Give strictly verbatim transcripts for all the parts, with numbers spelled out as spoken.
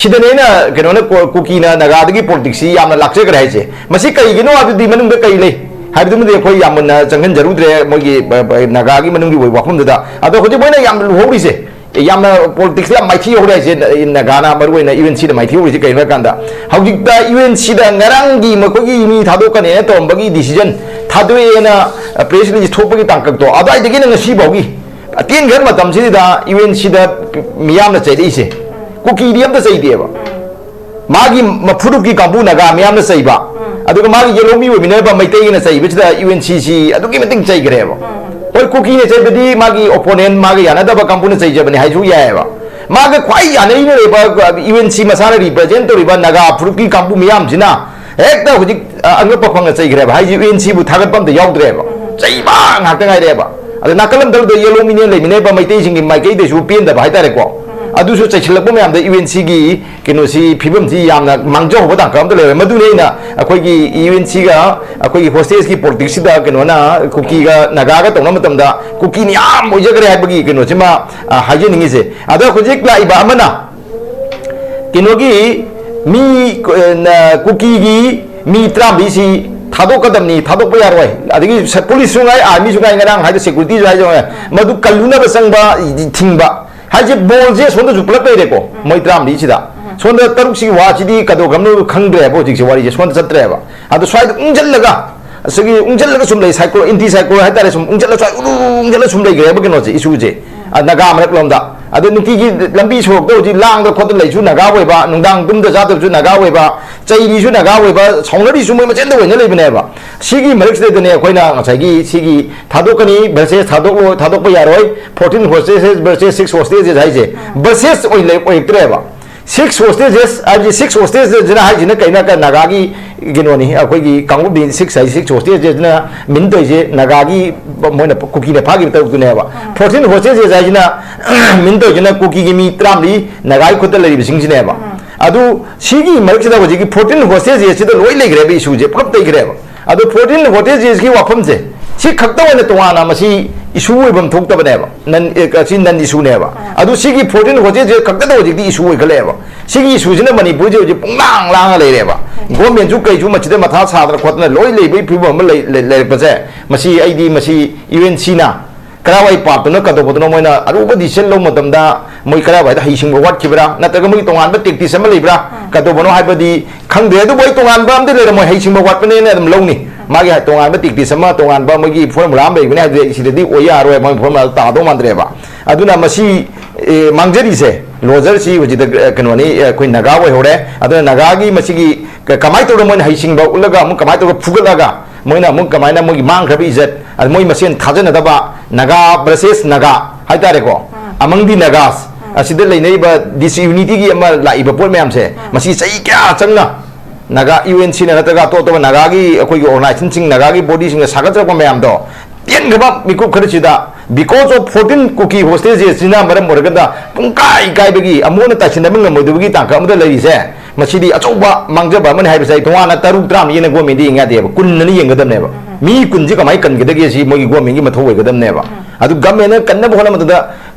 ꯁꯤꯗꯅꯦ ꯑꯩꯅ ꯀꯩꯅꯣꯅ ꯀꯣ-, ꯀꯨꯀꯤꯅ ꯅꯥꯒꯥꯗꯒꯤ ꯄꯣꯂꯤꯇꯤꯛꯁꯁꯤ ꯌꯥꯝꯅ ꯂꯥꯛꯆꯈ꯭ꯔꯦ ꯍꯥꯏꯁꯦ꯫ ꯃꯁꯤ ꯀꯩꯒꯤꯅꯣ ꯍꯥꯏꯕꯗꯨꯗꯤ ꯃꯅꯨꯡꯗ ꯀꯩ ꯂꯩ ꯍꯥꯏꯕꯗꯨꯃꯗꯤ ꯑꯩꯈꯣꯏ ꯌꯥꯝ ꯃꯨꯟꯅ ꯆꯪꯁꯤꯟꯖꯔꯨꯗ꯭ꯔꯦ, ꯃꯣꯏꯒꯤ, ꯑ, ꯑ, ꯅꯥꯒꯥꯒꯤ ꯃꯅꯨꯡꯒꯤ ꯑꯣꯏꯕ ꯋꯥꯐꯝꯗꯨꯗ꯫ ꯑꯗꯣ ꯍꯧꯖꯤꯛ ꯃꯣꯏꯅ ꯌꯥꯝ ꯂꯨꯍꯧꯔꯤꯁꯦ, ꯌꯥꯝꯅ ꯄꯣꯂꯤꯇꯤꯛꯁꯇ ꯌꯥꯝ ꯃꯥꯏꯊꯤ ꯍꯧꯔꯦ ꯍꯥꯏꯁꯦ, ꯅ-, ꯅꯥꯒꯥꯅ ꯃꯔꯨ ꯑꯣꯏꯅ ꯌꯨ ꯑꯦꯟ ꯁꯤꯗ ꯃꯥꯏꯊꯤ ꯍꯧꯔꯤꯁꯦ ꯀꯩꯅꯣ ꯍꯥꯏ ꯀꯥꯟꯗ, ꯍꯧꯖꯤꯛꯇ ꯌꯨ ꯑꯦꯟ ꯁꯤꯗ ꯉꯔꯥꯡꯒꯤ ꯃꯈꯣꯏꯒꯤ ꯃꯤ ꯊꯥꯗꯣꯛꯀꯅꯦꯅ ꯇꯧꯔꯝꯕꯒꯤ ꯗꯤꯁꯤꯖꯟ, ꯊꯥꯗꯣꯛꯑꯦꯅ, ꯑ, ꯄ꯭ꯔꯦꯁ ꯔꯤꯂꯤꯖ ꯊꯣꯛꯄꯒꯤ ꯇꯥꯡꯀꯛꯇꯣ, ꯑꯗꯨꯋꯥꯏꯗꯒꯤꯅ ꯉꯁꯤ ꯐꯥꯎꯒꯤ ꯑꯇꯦꯟꯈ꯭ꯔꯕ ꯃꯇꯝꯁꯤꯗ ꯌꯨ ꯑꯦꯟ ꯁꯤꯗ ꯃꯤꯌꯥꯝꯅ ꯆꯩꯔꯛꯏꯁꯦ꯫ ꯀꯨꯀꯤꯗꯤ ꯑꯝꯇ ꯆꯩꯗꯦꯕ꯫ ꯃꯥꯒꯤ ꯃꯐꯨꯔꯨꯞꯀꯤ ꯀꯥꯡꯕꯨ ꯅꯥꯒꯥ ꯃꯤꯌꯥꯝꯅ ꯆꯩꯕ, ꯑꯗꯨꯒ ꯃꯥꯒꯤ ꯌꯦꯜꯍꯧꯃꯤ ꯑꯣꯏꯃꯤꯟꯅꯔꯤꯕ ꯃꯩꯇꯩꯒꯤꯅ ꯆꯩꯕꯁꯤꯗ ꯌꯨ ꯑꯦꯟ ꯁꯤꯁꯤ ꯑꯗꯨꯛꯀꯤ ꯃꯇꯤꯛ ꯆꯩꯈ꯭ꯔꯦꯕ꯫ ꯍꯣꯏ, ꯀꯨꯀꯤꯅ ꯆꯩꯕꯗꯤ ꯃꯥꯒꯤ ꯑꯣꯄꯣꯅꯦꯟ, ꯃꯥꯒ ꯌꯥꯅꯗꯕ ꯀꯥꯡꯕꯨꯅ ꯆꯩꯖꯕꯅꯤ ꯍꯥꯏꯁꯨ ꯌꯥꯏꯑꯕ꯫ ꯃꯥꯒ ꯈ꯭ꯋꯥꯏ ꯌꯥꯅꯔꯤꯕ ꯌꯨ ꯑꯦꯟ ꯁꯤ ꯃꯁꯥꯅ ꯔꯤꯄ꯭ꯔꯖꯦꯟ ꯇꯧꯔꯤꯕ ꯅꯥꯒꯥ ꯐꯨꯔꯨꯞꯀꯤ ꯀꯥꯡꯕꯨ ꯃꯤꯌꯥꯝꯁꯤꯅ ꯍꯦꯛꯇ ꯍꯧꯖꯤꯛ, ꯑ, ꯑꯉꯛꯄ ꯐꯪꯅ ꯆꯩꯈ꯭ꯔꯦꯕ꯫ ꯍꯥꯏꯁꯦ ꯌꯨ ꯑꯦꯟ ꯁꯤꯕꯨ ꯊꯥꯒꯠꯄ ꯑꯝꯇ ꯌꯥꯎꯗ꯭ꯔꯦꯕ꯫ ꯆꯩꯕ ꯉꯥꯛꯇ ꯉꯥꯏꯔꯦꯕ꯫ ꯑꯗ ꯅꯥꯀꯜ ꯑꯃꯗ ꯌꯦꯜꯍꯧꯃꯤꯅ ꯂꯩꯃꯤꯟꯅꯔꯤꯕ ꯃꯩꯇꯩꯁꯤꯡꯒꯤ ꯃꯥꯏꯀꯩꯗꯁꯨ ꯄꯦꯟꯗꯕ ꯍꯥꯏꯇꯥꯔꯦꯀꯣ꯫ ꯑꯗꯨꯁꯨ ꯆꯩꯁꯤꯜꯂꯛꯄ ꯃꯌꯥꯝꯗ ꯌꯨ ꯑꯦꯟ ꯁꯤꯒꯤ ꯀꯩꯅꯣꯁꯤ, ꯐꯤꯕꯝꯁꯤ ꯌꯥꯝꯅ ꯃꯥꯡꯖꯍꯧꯕ ꯇꯥꯡꯀꯛ ꯑꯃꯗ ꯂꯩꯔꯦ꯫ ꯃꯗꯨꯅꯤ ꯑꯩꯅ ꯑꯩꯈꯣꯏꯒꯤ ꯌꯨ ꯑꯦꯟ ꯁꯤꯒ ꯑꯩꯈꯣꯏꯒꯤ ꯍꯣꯁꯇꯦꯖꯀꯤ ꯄꯣꯂꯤꯇꯤꯛꯁꯁꯤꯗ ꯀꯩꯅꯣꯅ ꯀꯨꯀꯤꯒ ꯅꯥꯒꯥꯒ ꯇꯧꯅꯕ ꯃꯇꯝꯗ ꯀꯨꯀꯤꯅ ꯌꯥꯝ ꯑꯣꯏꯖꯈ꯭ꯔꯦ ꯍꯥꯏꯕꯒꯤ ꯀꯩꯅꯣꯁꯤꯃ, ꯑ, ꯍꯥꯏꯖꯅꯤꯡꯉꯤꯁꯦ꯫ ꯑꯗ ꯍꯧꯖꯤꯛ ꯂꯥꯛꯏꯕ ꯑꯃꯅ ꯀꯩꯅꯣꯒꯤ ꯃꯤ, ꯑ, ꯅ-, ꯀꯨꯀꯤꯒꯤ ꯃꯤ ꯇꯔꯥꯃꯔꯤꯁꯤ ꯊꯥꯗꯣꯛꯀꯗꯕꯅꯤ, ꯊꯥꯗꯣꯛꯄ ꯌꯥꯔꯣꯏ꯫ ꯑꯗꯒꯤ ꯁ-, ꯄꯨꯂꯤꯁꯁꯨ ꯉꯥꯏ, ꯑꯥꯔꯃꯤꯁꯨ ꯉꯥꯏ, ꯉꯔꯥꯡ ꯍꯥꯏꯗꯣ ꯁꯦꯀ꯭ꯌꯨꯔꯤꯇꯤꯁꯨ ꯍꯥꯏꯗꯣ ꯉꯥꯏ, ꯃꯗꯨ ꯀꯜꯂꯨꯅꯕ ꯆꯪꯕ ꯊꯤꯡꯕ ꯍꯥꯏꯁꯦ꯫ ꯕꯣꯜꯁꯦ ꯁꯣꯝꯗꯁꯨ ꯄꯨꯂꯞ ꯂꯩꯔꯦꯀꯣ, ꯃꯣꯏ ꯇꯔꯥꯃꯔꯤꯁꯤꯗ꯫ ꯁꯣꯝꯗ ꯇꯔꯨꯛꯁꯤꯒꯤ ꯋꯥꯁꯤꯗꯤ ꯀꯗꯧꯈ꯭ꯔꯕꯅꯣ ꯈꯪꯗ꯭ꯔꯦꯕ ꯍꯧꯖꯤꯛꯁꯦ, ꯋꯥꯔꯤꯁꯦ ꯁꯣꯝꯗ ꯆꯠꯇ꯭ꯔꯦꯕ꯫ ꯑꯗꯣ ꯁ꯭ꯋꯥꯏꯗ ꯎꯪꯁꯤꯜꯂꯒ, ꯑꯁꯤꯒꯤ ꯎꯪꯁꯤꯜꯂꯒ ꯁꯨꯝ ꯂꯩ, ꯁꯥꯏꯀ꯭ꯂꯣꯟ, ꯑꯦꯟꯇꯤ ꯁꯥꯏꯀ꯭ꯂꯣꯟ ꯍꯥꯏꯇꯥꯔꯦ, ꯁꯨꯝ ꯎꯪꯁꯤꯜꯂ ꯁ꯭ꯋꯥꯏ ꯎꯔꯨ ꯎꯔꯨ ꯎꯪꯁꯤꯜꯂ ꯁꯨꯝ ꯂꯩꯈ꯭ꯔꯦꯕ ꯀꯩꯅꯣꯁꯦ, ꯏꯁꯨꯁꯦ꯫ ꯑ, ꯅꯥꯒꯥ ꯃꯔꯛꯂꯣꯝꯗ꯫ ꯑꯗꯣ ꯅꯨꯡꯇꯤꯒꯤ ꯂꯝꯕꯤ ꯁꯣꯔꯣꯛꯇ ꯍꯧꯖꯤꯛ ꯂꯥꯡꯗ ꯈꯣꯠꯇ ꯂꯩꯁꯨ ꯅꯥꯒꯥ ꯑꯣꯏꯕ, ꯅꯨꯡꯗꯥꯡ ꯇꯨꯝꯗ ꯆꯥꯗꯕꯁꯨ ꯅꯥꯒꯥ ꯑꯣꯏꯕ, ꯆꯩꯔꯤꯁꯨ ꯅꯥꯒꯥ ꯑꯣꯏꯕ, ꯁꯥꯎꯅꯔꯤꯁꯨ ꯃꯣꯏ ꯃꯆꯦꯟꯗ ꯑꯣꯏꯅ ꯂꯩꯕꯅꯦꯕ꯫ ꯁꯤꯒꯤ ꯃꯔꯛꯁꯤꯗꯩꯗꯅꯦ ꯑꯩꯈꯣꯏꯅ ꯉꯁꯥꯏꯒꯤ ꯁꯤꯒꯤ ꯊꯥꯗꯣꯛꯀꯅꯤ versus ꯊꯥꯗꯣꯛꯂꯣꯏ, ꯊꯥꯗꯣꯛꯄ ꯌꯥꯔꯣꯏ, fourteen hostages versus six hostages ꯍꯥꯏꯁꯦ versus ꯑꯣꯏꯅ ꯂꯩ-, ꯑꯣꯏꯔꯛꯇ꯭ꯔꯦꯕ꯫ Six hostages ꯍꯥꯏꯕꯁꯤ, six hostagesꯅ ꯍꯥꯏꯁꯤꯅ ꯀꯩꯅꯣ ꯍꯥꯏ ꯀꯥꯟꯗ ꯅꯥꯒꯥꯒꯤ ꯀꯩꯅꯣꯅꯤ, ꯑꯩꯈꯣꯏꯒꯤ ꯀꯥꯡꯂꯨꯞꯅꯤ꯫ Six ꯍꯥꯏꯁꯤ, six hostagesꯅ ꯃꯤꯟ ꯇꯧꯔꯤꯁꯦ ꯅꯥꯒꯥꯒꯤ, ꯃꯣꯏꯅ ꯀꯨꯀꯤꯅ ꯐꯥꯈꯤꯕ ꯇꯔꯨꯛꯇꯨꯅꯦꯕ꯫ Fourteen hostages ꯍꯥꯏꯁꯤꯅ ꯃꯤꯟ ꯇꯧꯔꯤꯁꯤꯅ ꯀꯨꯀꯤꯒꯤ ꯃꯤ ꯇꯔꯥꯃꯔꯤ ꯅꯥꯒꯥꯒꯤ ꯈꯨꯠꯇ ꯂꯩꯔꯤꯕꯁꯤꯡꯁꯤꯅꯦꯕ꯫ ꯑꯗꯨ ꯁꯤꯒꯤ ꯃꯔꯛꯁꯤꯗ ꯍꯧꯖꯤꯛꯀꯤ fourteen hostagesꯁꯤꯗ ꯂꯣꯏ ꯂꯩꯈ꯭ꯔꯦꯕ, ꯏꯁꯨꯁꯦ ꯄꯨꯂꯞ ꯂꯩꯈ꯭ꯔꯦꯕ꯫ ꯑꯗꯣ fourteen hostagesꯀꯤ ꯋꯥꯐꯝꯁꯦ, ꯁꯤ ꯈꯛꯇ ꯑꯣꯏꯅ ꯇꯣꯉꯥꯟꯅ ꯃꯁꯤ issue ꯑꯣꯏꯐꯝ ꯊꯣꯛꯇꯕꯅꯦꯕ, ꯅꯟ ꯑꯦ, ꯑꯁꯤ ꯅꯟ ꯏꯁꯨꯅꯦꯕ꯫ ꯑꯗꯨ ꯁꯤꯒꯤ ꯐꯣꯔꯇꯤꯟ ꯍꯣꯁꯇꯦꯜꯁꯦ ꯈꯛꯇꯗ ꯍꯧꯖꯤꯛꯇꯤ issue ꯑꯣꯏꯈꯠꯂꯛꯑꯦꯕ꯫ ꯁꯤꯒꯤ issueꯁꯤꯅ ꯃꯅꯤꯄꯨꯔꯁꯦ ꯍꯧꯖꯤꯛ ꯄꯨꯡꯂꯥꯡ ꯂꯥꯡꯉ ꯂꯩꯔꯦꯕ꯫ ꯒꯣꯔꯃꯦꯟꯁꯨ ꯀꯩꯁꯨ ꯃꯁꯤꯗ ꯃꯊꯥ ꯁꯥꯗꯅ ꯈꯣꯠꯇꯅ ꯂꯣꯏ ꯂꯩꯕꯒꯤ ꯐꯤꯕꯝ ꯑꯃ ꯂꯩ-, ꯂꯩ-, ꯂꯩꯔꯛꯄꯁꯦ, ꯃꯁꯤ ꯑꯩꯗꯤ ꯃꯁꯤ ꯌꯨ ꯑꯦꯟ ꯁꯤꯅ ꯀꯔꯥꯏꯋꯥꯏ ꯄꯥꯞꯇꯅꯣ ꯀꯗꯧꯕꯗꯅꯣ ꯃꯣꯏꯅ ꯑꯔꯨꯕ decision ꯂꯧꯕ ꯃꯇꯝꯗ ꯃꯣꯏ ꯀꯔꯥꯏꯋꯥꯏꯗ ꯍꯩꯁꯤꯡꯕ ꯋꯥꯠꯈꯤꯕ꯭ꯔꯥ, ꯅꯠꯇ꯭ꯔꯒ ꯃꯣꯏꯒꯤ ꯇꯣꯉꯥꯟꯕ tactics ꯑꯃ ꯂꯩꯕ꯭ꯔꯥ, ꯀꯗꯧꯕꯅꯣ ꯍꯥꯏꯕꯗꯤ ꯈꯪꯗ꯭ꯔꯦ꯫ ꯑꯗꯨꯕꯨ ꯑꯩ ꯇꯣꯉꯥꯟꯕ ꯑꯝꯗꯤ ꯂꯩꯔꯝꯃꯣꯏ, ꯍꯩꯁꯤꯡꯕ ꯋꯥꯠꯄꯅꯦꯅ ꯑꯗꯨꯝ ꯂꯧꯅꯤ꯫ ꯃꯥꯒꯤ ꯇꯣꯉꯥꯟꯕ tactics ꯑꯃ, ꯇꯣꯉꯥꯟꯕ ꯃꯣꯏꯒꯤ formula ꯑꯃ ꯂꯩꯕꯅꯦ ꯍꯥꯏꯕꯗꯤ ꯁꯤꯗꯗꯤ ꯑꯣꯏ ꯌꯥꯔꯣꯏ, ꯃꯣꯏ formula ꯇꯥꯗꯧ ꯃꯥꯟꯗ꯭ꯔꯦꯕ꯫ ꯑꯗꯨꯅ ꯃꯁꯤ, ꯑꯦ, ꯃꯥꯡꯖꯔꯤꯁꯦ, ꯂꯣꯖꯔꯁꯤ ꯍꯧꯖꯤꯛꯇ, ꯑꯦ, ꯀꯩꯅꯣꯅꯤ, ꯑꯦ, ꯑꯩꯈꯣꯏ ꯅꯥꯒꯥ ꯑꯣꯏꯍꯧꯔꯦ꯫ ꯑꯗꯨꯅ ꯅꯥꯒꯥꯒꯤ ꯃꯁꯤꯒꯤ ꯀ-, ꯀꯃꯥꯏꯅ ꯇꯧꯔꯒ ꯃꯣꯏꯅ ꯍꯩꯁꯤꯡꯕ ꯎꯠꯂꯒ ꯑꯃꯨꯛ ꯀꯃꯥꯏꯅ ꯇꯧꯔꯒ ꯐꯨꯒꯠꯂꯒ ꯃꯣꯏꯅ ꯑꯃꯨꯛ ꯀꯃꯥꯏꯅ ꯃꯣꯏꯒꯤ ꯃꯥꯡꯈ꯭ꯔꯕ ꯏꯖꯠ, ꯑꯗ ꯃꯣꯏ ꯃꯁꯦꯟ ꯊꯥꯖꯅꯗꯕ, ꯅꯥꯒꯥ versus ꯅꯥꯒꯥ ꯍꯥꯏꯇꯥꯔꯦꯀꯣ, among the Nagas, ꯑꯁꯤꯗ ꯂꯩꯅꯔꯤꯕ disunityꯒꯤ ꯑꯃ ꯂꯥꯛꯏꯕ ꯄꯣꯠ ꯃꯌꯥꯝꯁꯦ, ꯃꯁꯤ ꯆꯍꯤ ꯀꯌꯥ ꯆꯪꯅ ꯅꯥꯒꯥ ꯌꯨ ꯑꯦꯟ ꯁꯤꯅ ꯅꯠꯇ꯭ꯔꯒ ꯑꯇꯣꯞ ꯑꯇꯣꯞꯄ ꯅꯥꯒꯥꯒꯤ ꯑꯩꯈꯣꯏꯒꯤ organizationꯁꯤꯡ, ꯅꯥꯒꯥꯒꯤ bodyꯁꯤꯡꯅ ꯁꯥꯒꯠꯆꯔꯛꯄ ꯃꯌꯥꯝꯗꯣ ꯇꯦꯟꯈ꯭ꯔꯕ ꯃꯤꯀꯨꯞ ꯈꯔꯁꯤꯗ because of ꯐꯣꯔꯇꯤꯟ ꯀꯨꯀꯤ ꯍꯣꯁꯇꯦꯜꯁꯤꯅ ꯃꯔꯝ ꯑꯣꯏꯔꯒ ꯄꯨꯡꯀꯥꯏ ꯀꯥꯏꯕꯒꯤ, ꯑꯃꯨꯛ ꯍꯟꯅ ꯇꯥꯏꯁꯤꯟꯅꯕ ꯉꯝꯃꯣꯏꯗꯕꯒꯤ ꯇꯥꯡꯀꯛ ꯑꯃꯗ ꯂꯩꯔꯤꯁꯦ, ꯃꯁꯤꯗꯤ ꯑꯆꯧꯕ ꯃꯥꯡꯖꯕ ꯑꯃꯅꯤ ꯍꯥꯏꯕꯁꯦ ꯑꯩ ꯇꯣꯉꯥꯟꯅ ꯇꯔꯨꯛ, ꯇꯔꯥꯃꯔꯤꯅ ꯒꯣꯔꯃꯦꯟꯗ ꯌꯦꯡ ꯌꯥꯗꯦꯕ, ꯀꯨꯟ ꯑꯅ ꯌꯦꯡꯒꯗꯕꯅꯦꯕ꯫ ꯃꯤ ꯀꯨꯟꯁꯤ ꯀꯃꯥꯏꯅ ꯀꯟꯒꯗꯒꯦ ꯁꯤ ꯃꯣꯏꯒꯤ ꯒꯣꯔꯃꯦꯟꯒꯤ ꯃꯊꯧ ꯑꯣꯏꯒꯗꯕꯅꯦꯕ꯫ ꯑꯗꯨ ꯒꯣꯔꯃꯦꯟꯅ ꯀꯟꯅꯕ ꯍꯣꯠꯅꯕꯗ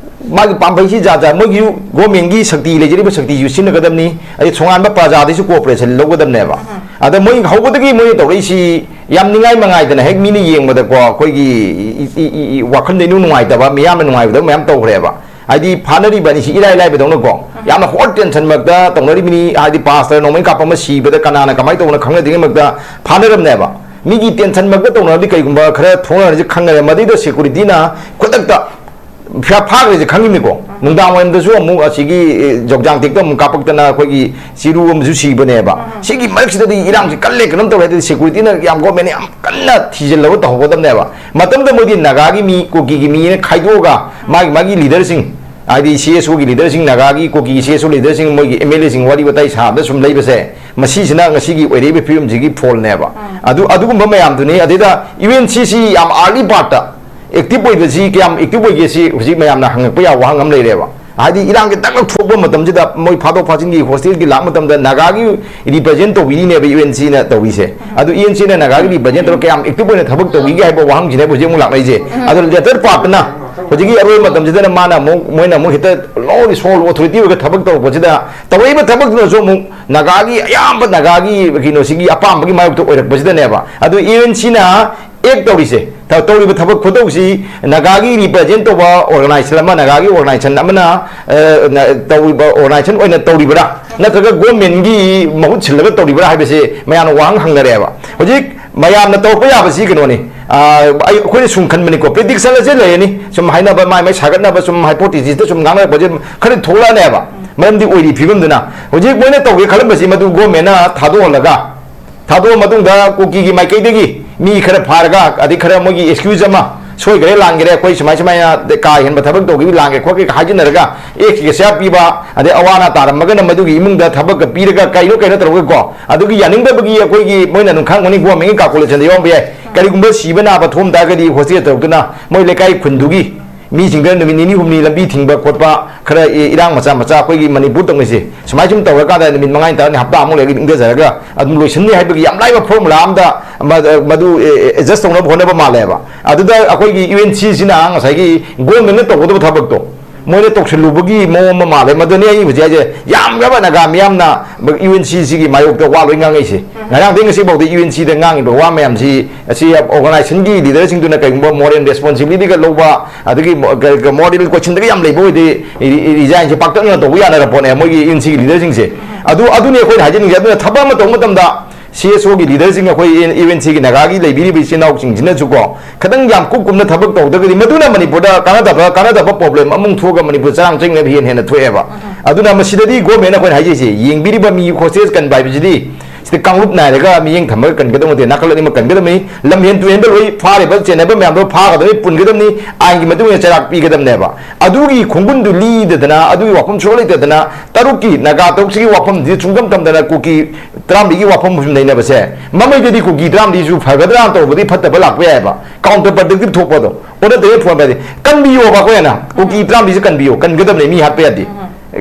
ꯃꯥꯒꯤ ꯄꯥꯝꯕꯩꯁꯤ ꯖꯥꯠ ꯖꯥꯠ, ꯃꯣꯏꯒꯤ ꯒꯣꯔꯃꯦꯟꯒꯤ ꯁꯛꯇꯤ, ꯂꯩꯖꯔꯤꯕ ꯁꯛꯇꯤꯁꯨ ꯁꯤꯖꯤꯟꯅꯒꯗꯕꯅꯤ, ꯑꯗꯩ ꯁꯣꯉꯥꯟꯕ ꯄ꯭ꯔꯖꯥꯗꯩꯁꯨ cooperation ꯂꯧꯒꯗꯕꯅꯦꯕ꯫ ꯑꯗ ꯃꯣꯏ ꯍꯧꯕꯗꯒꯤ ꯃꯣꯏꯅ ꯇꯧꯔꯛꯏꯁꯤ ꯌꯥꯝ ꯅꯤꯡꯉꯥꯏ ꯃꯉꯥꯏꯗꯅ ꯍꯦꯛ ꯃꯤꯅ ꯌꯦꯡꯕꯗꯀꯣ ꯑꯩꯈꯣꯏꯒꯤ ꯏ-, ꯏ-, ꯏ-, ꯏ-, ꯋꯥꯈꯜꯗ ꯏꯅꯨꯡ ꯅꯨꯡꯉꯥꯏꯇꯕ, ꯃꯤꯌꯥꯝꯅ ꯅꯨꯡꯉꯥꯏꯕꯗꯕ ꯃꯌꯥꯝ ꯇꯧꯈ꯭ꯔꯦꯕ꯫ ꯍꯥꯏꯗꯤ ꯐꯥꯅꯔꯤꯕ ꯑꯅꯤꯁꯤ ꯏꯔꯥꯏ ꯂꯥꯏꯕꯗꯧꯅꯀꯣ, ꯌꯥꯝꯅ hot tension ꯃꯔꯛꯇ ꯇꯧꯅꯔꯤꯕꯅꯤ꯫ ꯍꯥꯏꯗꯤ ꯄꯥꯁꯇꯔ ꯅꯣꯡꯃꯩ ꯀꯥꯞꯄ ꯑꯃ ꯁꯤꯕꯗ ꯀꯅꯥꯅ ꯀꯃꯥꯏꯅ ꯇꯧꯕꯅꯣ ꯈꯪꯅꯗ꯭ꯔꯤꯉꯩ ꯃꯔꯛꯇ ꯐꯥꯅꯔꯝꯅꯦꯕ꯫ ꯃꯤꯒꯤ tension ꯃꯔꯛꯇ ꯇꯧꯅꯔꯗꯤ ꯀꯩꯒꯨꯝꯕ ꯈꯔ ꯊꯣꯛꯅꯔꯁꯤ ꯈꯪꯅꯔꯦ, ꯃꯗꯩꯗ securityꯅ ꯈꯨꯗꯛꯇ ꯐꯥ-, ꯐꯥꯈ꯭ꯔꯤꯁꯦ ꯈꯪꯉꯤꯅꯤꯀꯣ꯫ ꯅꯨꯡꯗꯥꯡ ꯋꯥꯏꯔꯝꯗꯁꯨ ꯑꯃꯨꯛ ꯑꯁꯤꯒꯤ, ꯑꯦ, ꯖꯣꯛꯖꯥꯡ ꯇꯦꯛꯇ ꯑꯃꯨꯛ ꯀꯥꯞꯄꯛꯇꯅ ꯑꯩꯈꯣꯏꯒꯤ ꯆꯤꯔꯨ ꯑꯃꯁꯨ ꯁꯤꯕꯅꯦꯕ꯫ ꯁꯤꯒꯤ ꯃꯔꯛꯁꯤꯗꯗꯤ ꯏꯔꯥꯡꯁꯤ ꯀꯜꯂꯦ, ꯀꯩꯅꯣꯝ ꯇꯧꯔꯦ ꯍꯥꯏꯗꯤ securityꯅ ꯌꯥꯝ, ꯒꯣꯔꯃꯦꯟꯅ ꯌꯥꯝ ꯀꯟꯅ ꯊꯤꯖꯤꯜꯂꯒ ꯇꯧꯍꯧꯒꯗꯕꯅꯦꯕ꯫ ꯃꯇꯝꯗ ꯃꯣꯏꯗꯤ ꯅꯥꯒꯥꯒꯤ ꯃꯤ, ꯀꯨꯀꯤꯒꯤ ꯃꯤꯅ ꯈꯥꯏꯗꯣꯛꯑꯒ ꯃꯥꯒꯤ, ꯃꯥꯒꯤ leaderꯁꯤꯡ, ꯍꯥꯏꯗꯤ ꯁꯤ ꯑꯦꯁ ꯑꯣꯒꯤ leaderꯁꯤꯡ, ꯅꯥꯒꯥꯒꯤ, ꯀꯨꯀꯤꯒꯤ ꯁꯤ ꯑꯦꯁ ꯑꯣ leaderꯁꯤꯡ, ꯃꯣꯏꯒꯤ ꯑꯦꯝ ꯑꯦꯜ ꯑꯦꯁꯤꯡ ꯋꯥꯔꯤ ꯋꯥꯇꯥꯏ ꯁꯥꯕꯗ ꯁꯨꯝ ꯂꯩꯕꯁꯦ, ꯃꯁꯤꯁꯤꯅ ꯉꯁꯤꯒꯤ ꯑꯣꯏꯔꯛꯏꯕ ꯐꯤꯕꯝꯁꯤꯒꯤ fallꯅꯦꯕ꯫ ꯑꯗꯨ, ꯑꯗꯨꯒꯨꯝꯕ ꯃꯌꯥꯝꯗꯨꯅꯤ꯫ ꯑꯗꯩꯗ ꯌꯨ ꯑꯦꯟ ꯁꯤꯁꯤ ꯌꯥꯝ early partꯇ active ꯑꯣꯏꯕꯁꯤ ꯀꯌꯥꯝ active ꯑꯣꯏꯒꯦ ꯁꯤ ꯍꯧꯖꯤꯛ ꯃꯌꯥꯝꯅ ꯍꯪꯉꯛꯄ ꯌꯥꯕ ꯋꯥꯍꯪ ꯑꯃ ꯂꯩꯔꯦꯕ꯫ ꯍꯥꯏꯗꯤ ꯏꯔꯥꯡ ꯈꯤꯇꯪ ꯊꯣꯛꯄ ꯃꯇꯝꯁꯤꯗ ꯃꯣꯏ ꯐꯥꯗꯣꯛ ꯐꯥꯖꯤꯟꯒꯤ ꯍꯣꯁꯇꯦꯜꯒꯤ ꯂꯥꯛꯄ ꯃꯇꯝꯗ ꯅꯥꯒꯥꯒꯤ ꯔꯤꯄ꯭ꯔꯖꯦꯟ ꯇꯧꯕꯤꯔꯤꯅꯦꯕ ꯌꯨ ꯑꯦꯟ ꯁꯤꯅ ꯇꯧꯔꯤꯁꯦ꯫ ꯑꯗꯨ ꯌꯨ ꯑꯦꯟ ꯁꯤꯅ ꯅꯥꯒꯥꯒꯤ ꯔꯤꯄ꯭ꯔꯖꯦꯟ ꯇꯧꯔꯒ ꯀꯌꯥꯝ ꯑꯦꯛꯇꯤꯚ ꯑꯣꯏꯅ ꯊꯕꯛ ꯇꯧꯈꯤꯒꯦ ꯍꯥꯏꯕ ꯋꯥꯍꯪꯁꯤꯅꯦꯕ ꯍꯧꯖꯤꯛ ꯑꯃꯨꯛ ꯂꯥꯛꯅꯩꯁꯦ꯫ ꯑꯗꯨ ꯂꯦꯇꯔ ꯄꯥꯠꯇꯅ ꯍꯧꯖꯤꯛꯀꯤ ꯑꯔꯣꯏꯕ ꯃꯇꯝꯁꯤꯗꯅ ꯃꯥꯅ ꯑꯃꯨꯛ, ꯃꯣꯏꯅ ꯑꯃꯨꯛ ꯍꯦꯛꯇ ꯂꯣ ꯔꯤꯁꯣꯜ ꯑꯣꯊꯣꯔꯤꯇꯤ ꯑꯣꯏꯔꯒ ꯊꯕꯛ ꯇꯧꯔꯛꯄꯁꯤꯗ ꯇꯧꯔꯛꯏꯕ ꯊꯕꯛꯇꯨꯅꯁꯨ ꯑꯃꯨꯛ ꯅꯥꯒꯥꯒꯤ, ꯑꯌꯥꯝꯕ ꯅꯥꯒꯥꯒꯤ ꯀꯩꯅꯣꯁꯤꯒꯤ ꯑꯄꯥꯝꯕꯒꯤ ꯃꯥꯌꯣꯛꯇ ꯑꯣꯏꯔꯛꯄꯁꯤꯗꯅꯦꯕ꯫ ꯑꯗꯨ ꯌꯨ ꯑꯦꯟ ꯁꯤꯅ ꯑꯦꯛ ꯇꯧꯔꯤꯁꯦ, ꯇꯧꯔꯤꯕ ꯊꯕꯛ ꯈꯨꯇꯧꯁꯤ ꯅꯥꯒꯥꯒꯤ ꯔꯤꯄ꯭ꯔꯖꯦꯟ ꯇꯧꯕ ꯑꯣꯔꯒꯅꯥꯏꯖꯦꯁꯟ ꯑꯃ, ꯅꯥꯒꯥꯒꯤ ꯑꯣꯔꯒꯅꯥꯏꯖꯦꯁꯟ ꯑꯃꯅ ꯇꯧꯔꯤꯕ ꯑꯣꯔꯒꯅꯥꯏꯖꯦꯁꯟ ꯑꯣꯏꯅ ꯇꯧꯔꯤꯕ꯭ꯔꯥ, ꯅꯠꯇ꯭ꯔꯒ ꯒꯣꯔꯃꯦꯟꯒꯤ ꯃꯍꯨꯠ ꯁꯤꯜꯂꯒ ꯇꯧꯔꯤꯕ꯭ꯔꯥ ꯍꯥꯏꯕꯁꯤ ꯃꯌꯥꯝꯅ ꯋꯥꯍꯪ ꯍꯪꯅꯔꯦꯕ꯫ ꯍꯧꯖꯤꯛ ꯃꯌꯥꯝꯅ ꯇꯧꯔꯛꯄ ꯌꯥꯕꯁꯤ ꯀꯩꯅꯣꯅꯤ꯫ ꯑꯩꯈꯣꯏꯅ ꯁꯨꯝ ꯈꯟꯕꯅꯤꯀꯣ, ꯄ꯭ꯔꯤꯗꯤꯛꯁꯟ ꯑꯁꯤ ꯂꯩꯔꯅꯤ, ꯁꯨꯝ ꯍꯥꯏꯅꯕ, ꯃꯥꯏ ꯃꯥꯏ ꯁꯥꯒꯠꯅꯕ, ꯁꯨꯝ ꯍꯥꯏꯄꯣꯊꯤꯁꯤꯁꯇ ꯁꯨꯝ ꯉꯥꯡꯅꯔꯛꯄꯁꯦ ꯈꯔ ꯊꯣꯛꯂꯛꯑꯅꯦꯕ꯫ ꯃꯔꯝꯗꯤ ꯑꯣꯏꯔꯤ ꯐꯤꯕꯝꯗꯨꯅ ꯍꯧꯖꯤꯛ ꯃꯣꯏꯅ ꯇꯧꯒꯦ ꯈꯜꯂꯝꯕꯁꯤ ꯃꯗꯨ ꯒꯣꯔꯃꯦꯟꯅ ꯊꯥꯗꯣꯛꯍꯜꯂꯒ, ꯊꯥꯗꯣꯛꯑ ꯃꯇꯨꯡꯗ ꯀꯨꯀꯤꯒꯤ ꯃꯥꯏꯀꯩꯗꯒꯤ ꯃꯤ ꯈꯔ ꯐꯥꯔꯒ, ꯑꯗꯩ ꯈꯔ ꯃꯣꯏꯒꯤ ꯑꯦꯛꯁꯀ꯭ꯌꯨꯖ ꯑꯃ, "ꯁꯣꯏꯈ꯭ꯔꯦ, ꯂꯥꯟꯈ꯭ꯔꯦ, ꯑꯩꯈꯣꯏ ꯁꯨꯃꯥꯏ ꯁꯨꯃꯥꯏꯅ ꯀꯥ ꯍꯦꯟꯕ ꯊꯕꯛ ꯇꯧꯈꯤꯕ, ꯂꯥꯟꯈ꯭ꯔꯦ ꯈꯣꯠꯈ꯭ꯔꯦ" ꯍꯥꯏꯖꯤꯟꯅꯔꯒ ꯑꯦꯛꯁ ꯒ꯭ꯔꯦꯁꯤꯌꯥ ꯄꯤꯕ, ꯑꯗꯩ ꯑꯋꯥ ꯑꯅꯥ ꯇꯥꯔꯝꯃꯒꯅ ꯃꯗꯨꯒꯤ ꯏꯃꯨꯡꯗ ꯊꯕꯛꯀ ꯄꯤꯔꯒ ꯀꯩꯅꯣ ꯀꯩꯅꯣ ꯇꯧꯔꯒꯀꯣ, ꯑꯗꯨꯒꯤ ꯌꯥꯅꯤꯡꯗꯕꯒꯤ ꯑꯩꯈꯣꯏꯒꯤ, ꯃꯣꯏꯅ ꯑꯗꯨꯝ ꯈꯪꯉꯝꯒꯅꯤ, ꯒꯣꯔꯃꯦꯟꯒꯤ ꯀꯥꯜꯀꯨꯂꯦꯁꯟꯗ ꯌꯥꯎꯔꯝꯕ ꯌꯥꯏ꯫ ꯀꯔꯤꯒꯨꯝꯕ ꯁꯤꯕ ꯅꯥꯕ ꯊꯣꯛꯑꯝ ꯇꯥꯔꯒꯗꯤ ꯍꯣꯁꯇꯦꯜ ꯇꯧꯔꯛꯇꯨꯅ ꯃꯣꯏ ꯂꯩꯀꯥꯏ ꯈꯨꯟꯗꯨꯒꯤ ꯃꯤꯁꯤꯡꯗ ꯅꯨꯃꯤꯠ ꯅꯤꯅꯤ ꯍꯨꯝꯅꯤ ꯂꯝꯕꯤ ꯊꯤꯡꯕ ꯈꯣꯠꯄ, ꯈꯔ ꯏ-, ꯏꯔꯥꯡ ꯃꯆꯥ ꯃꯆꯥ ꯑꯩꯈꯣꯏꯒꯤ ꯃꯅꯤꯄꯨꯔ ꯇꯧꯅꯩꯁꯦ, ꯁꯨꯃꯥꯏ ꯁꯨꯝ ꯇꯧꯔꯀꯥꯟꯗ ꯅꯨꯃꯤꯠ ꯃꯉꯥꯅꯤ ꯇꯔꯥꯅꯤ ꯍꯞꯇꯥꯃꯨꯛ ꯂꯩꯔꯒ ꯏꯪꯊꯖꯔꯒ ꯑꯗꯨꯝ ꯂꯣꯏꯁꯤꯟꯅꯤ ꯍꯥꯏꯕꯒꯤ ꯌꯥꯝ ꯂꯥꯏꯕ ꯐꯣꯔꯃꯨꯂꯥ ꯑꯃꯗ ꯃ-, ꯃꯗꯨ ꯑꯦ-, ꯑꯦ-, ꯑꯦꯗꯖꯁ ꯇꯧꯅꯕ ꯍꯣꯠꯅꯕ ꯃꯥꯜꯂꯦꯕ꯫ ꯑꯗꯨꯗ ꯑꯩꯈꯣꯏꯒꯤ ꯌꯨ ꯑꯦꯟ ꯁꯤꯁꯤꯅ ꯉꯁꯥꯏꯒꯤ ꯒꯣꯔꯃꯦꯟꯅ ꯇꯧꯒꯗꯕ ꯊꯕꯛꯇꯣ ꯃꯣꯏꯅ ꯇꯧꯁꯤꯜꯂꯨꯕꯒꯤ ꯃꯑꯣꯡ ꯑꯃ ꯃꯥꯜꯂꯦ꯫ ꯃꯗꯨꯅꯤ ꯑꯩ ꯍꯧꯖꯤꯛ ꯍꯥꯏꯁꯦ, ꯌꯥꯝꯈ꯭ꯔꯕ ꯅꯥꯒꯥ ꯃꯤꯌꯥꯝꯅ ꯌꯨ ꯑꯦꯟ ꯁꯤꯁꯤꯒꯤ ꯃꯥꯌꯣꯛꯇ ꯋꯥ ꯂꯣꯏ ꯉꯥꯡꯉꯛꯏꯁꯦ꯫ ꯉꯔꯥꯡꯗꯒꯤ ꯉꯁꯤꯐꯥꯎꯗ ꯌꯨ ꯑꯦꯟ ꯁꯤꯗ ꯉꯥꯡꯉꯤꯕ ꯋꯥ ꯃꯌꯥꯝꯁꯤ, ꯑꯁꯤ ꯑꯣꯔꯒꯅꯥꯏꯖꯦꯁꯟꯒꯤ ꯂꯤꯗꯔꯁꯤꯡꯗꯨꯅ ꯀꯩꯒꯨꯝꯕ ꯃꯣꯔꯦꯜ ꯔꯦꯁꯄꯣꯟꯁꯤꯕꯤꯂꯤꯇꯤꯒ ꯂꯧꯕ, ꯑꯗꯒꯤ ꯃꯣ-, ꯀ-, ꯀ-, ꯃꯣꯔꯦꯜ ꯀꯣꯏꯁꯟꯗꯒ ꯌꯥꯝ ꯂꯩꯕ ꯑꯣꯏꯗꯤ, ꯔꯤ-, ꯔꯤꯖꯥꯏꯟꯁꯦ ꯄꯥꯛꯇꯛꯅꯅ ꯇꯧꯕ ꯌꯥꯅꯔ ꯄꯣꯠꯅꯦ ꯃꯣꯏꯒꯤ ꯌꯨ ꯑꯦꯟ ꯁꯤꯒꯤ ꯂꯤꯗꯔꯁꯤꯡꯁꯦ꯫ ꯑꯗꯨ, ꯑꯗꯨꯅꯤ ꯑꯩꯈꯣꯏꯅ ꯍꯥꯏꯖꯅꯤꯡꯉꯤꯁꯦ꯫ ꯑꯗꯨꯅ ꯊꯕꯛ ꯑꯃ ꯇꯧꯕ ꯃꯇꯝꯗ ꯁꯤ ꯑꯦꯁ ꯑꯣꯒꯤ ꯂꯤꯗꯔꯁꯤꯡ, ꯑꯩꯈꯣꯏ ꯌꯨ ꯑꯦꯟ ꯁꯤꯒꯤ ꯅꯥꯒꯥꯒꯤ ꯂꯩꯕꯤꯔꯤꯕ ꯏꯆꯤꯟ ꯏꯅꯥꯎꯁꯤꯡꯁꯤꯅꯁꯨꯀꯣ, ꯈꯤꯇꯪ ꯌꯥꯝ ꯀꯨꯞ ꯀꯨꯞꯅ ꯊꯕꯛ ꯇꯧꯗ꯭ꯔꯒꯗꯤ ꯃꯗꯨꯅ ꯃꯅꯤꯄꯨꯔꯗ ꯀꯥꯟꯅꯗꯕ, ꯀꯥꯟꯅꯗꯕ ꯄ꯭ꯔꯣꯕ꯭ꯂꯦꯝ ꯑꯃꯨꯛ ꯊꯣꯛꯑꯒ ꯃꯅꯤꯄꯨꯔ ꯆꯔꯥꯡ ꯆꯤꯡꯅꯕ ꯍꯦꯟꯅ ꯍꯦꯟꯅ ꯊꯣꯛꯑꯦꯕ꯫ ꯑꯗꯨꯅ ꯃꯁꯤꯗꯗꯤ ꯒꯣꯔꯃꯦꯟ ꯑꯩꯈꯣꯏꯅ ꯍꯥꯏꯖꯩꯁꯦ, ꯌꯦꯡꯕꯤꯔꯤꯕ ꯃꯤ ꯍꯣꯁꯇꯦꯖ ꯀꯟꯕ ꯍꯥꯏꯕꯁꯤꯗꯤ ꯀꯥꯡꯂꯨꯞ ꯅꯥꯏꯔꯒ ꯃꯤꯠꯌꯦꯡ ꯊꯝꯃꯒ ꯀꯟꯒꯗꯧꯕ ꯅꯠꯇꯦ꯫ ꯅꯥꯀꯜ ꯑꯅꯤꯃꯛ ꯀꯟꯒꯗꯕꯅꯤ꯫ ꯂꯝꯍꯦꯟ ꯇꯨꯍꯦꯟꯕ ꯂꯣꯏ ꯐꯥꯔꯤꯕ ꯆꯦꯟꯅꯕ ꯃꯌꯥꯝꯗꯣ ꯐꯥꯒꯗꯕꯅꯤ, ꯄꯨꯟꯒꯗꯕꯅꯤ, ꯑꯥꯏꯟꯒꯤ ꯃꯇꯨꯡ ꯏꯟꯅ ꯆꯩꯔꯥꯛ ꯄꯤꯒꯗꯕꯅꯦꯕ꯫ ꯑꯗꯨꯒꯤ ꯈꯣꯡꯒꯨꯟꯗꯨ ꯂꯤꯗꯗꯅ, ꯑꯗꯨꯒꯤ ꯋꯥꯐꯝ ꯁꯨꯡꯂꯩ ꯂꯩꯇꯗꯅ, ꯇꯔꯨꯛꯀꯤ ꯅꯥꯒꯥ ꯇꯔꯨꯛꯁꯤꯒꯤ ꯋꯥꯐꯝꯁꯤ ꯁꯨꯡꯗꯝ ꯇꯝꯗꯅ ꯀꯨꯀꯤ ꯇꯔꯥꯃꯔꯤꯒꯤ ꯋꯥꯐꯝ ꯁꯨꯝ ꯅꯩꯅꯕꯁꯦ, ꯃꯃꯩꯗꯗꯤ ꯀꯨꯀꯤ ꯇꯔꯥꯃꯔꯤꯁꯨ ꯐꯒꯗ꯭ꯔꯥꯅ ꯇꯧꯕꯗꯤ ꯐꯠꯇꯕ ꯂꯥꯛꯄ ꯌꯥꯏꯑꯕ, counter productive ꯊꯣꯛꯄꯗꯣ꯫ ꯑꯣꯟꯅ ꯇꯩꯅ ꯐꯣꯟ ꯄꯥꯏꯗꯦ꯫ ꯀꯟꯕꯤꯌꯣꯕ ꯑꯩꯈꯣꯏꯅ꯫ ꯀꯨꯀꯤ ꯇꯔꯥꯃꯔꯤꯁꯦ ꯀꯟꯕꯤꯌꯣ, ꯀꯟꯒꯗꯕꯅꯦ, ꯃꯤ ꯍꯥꯠꯄ ꯌꯥꯗꯦ꯫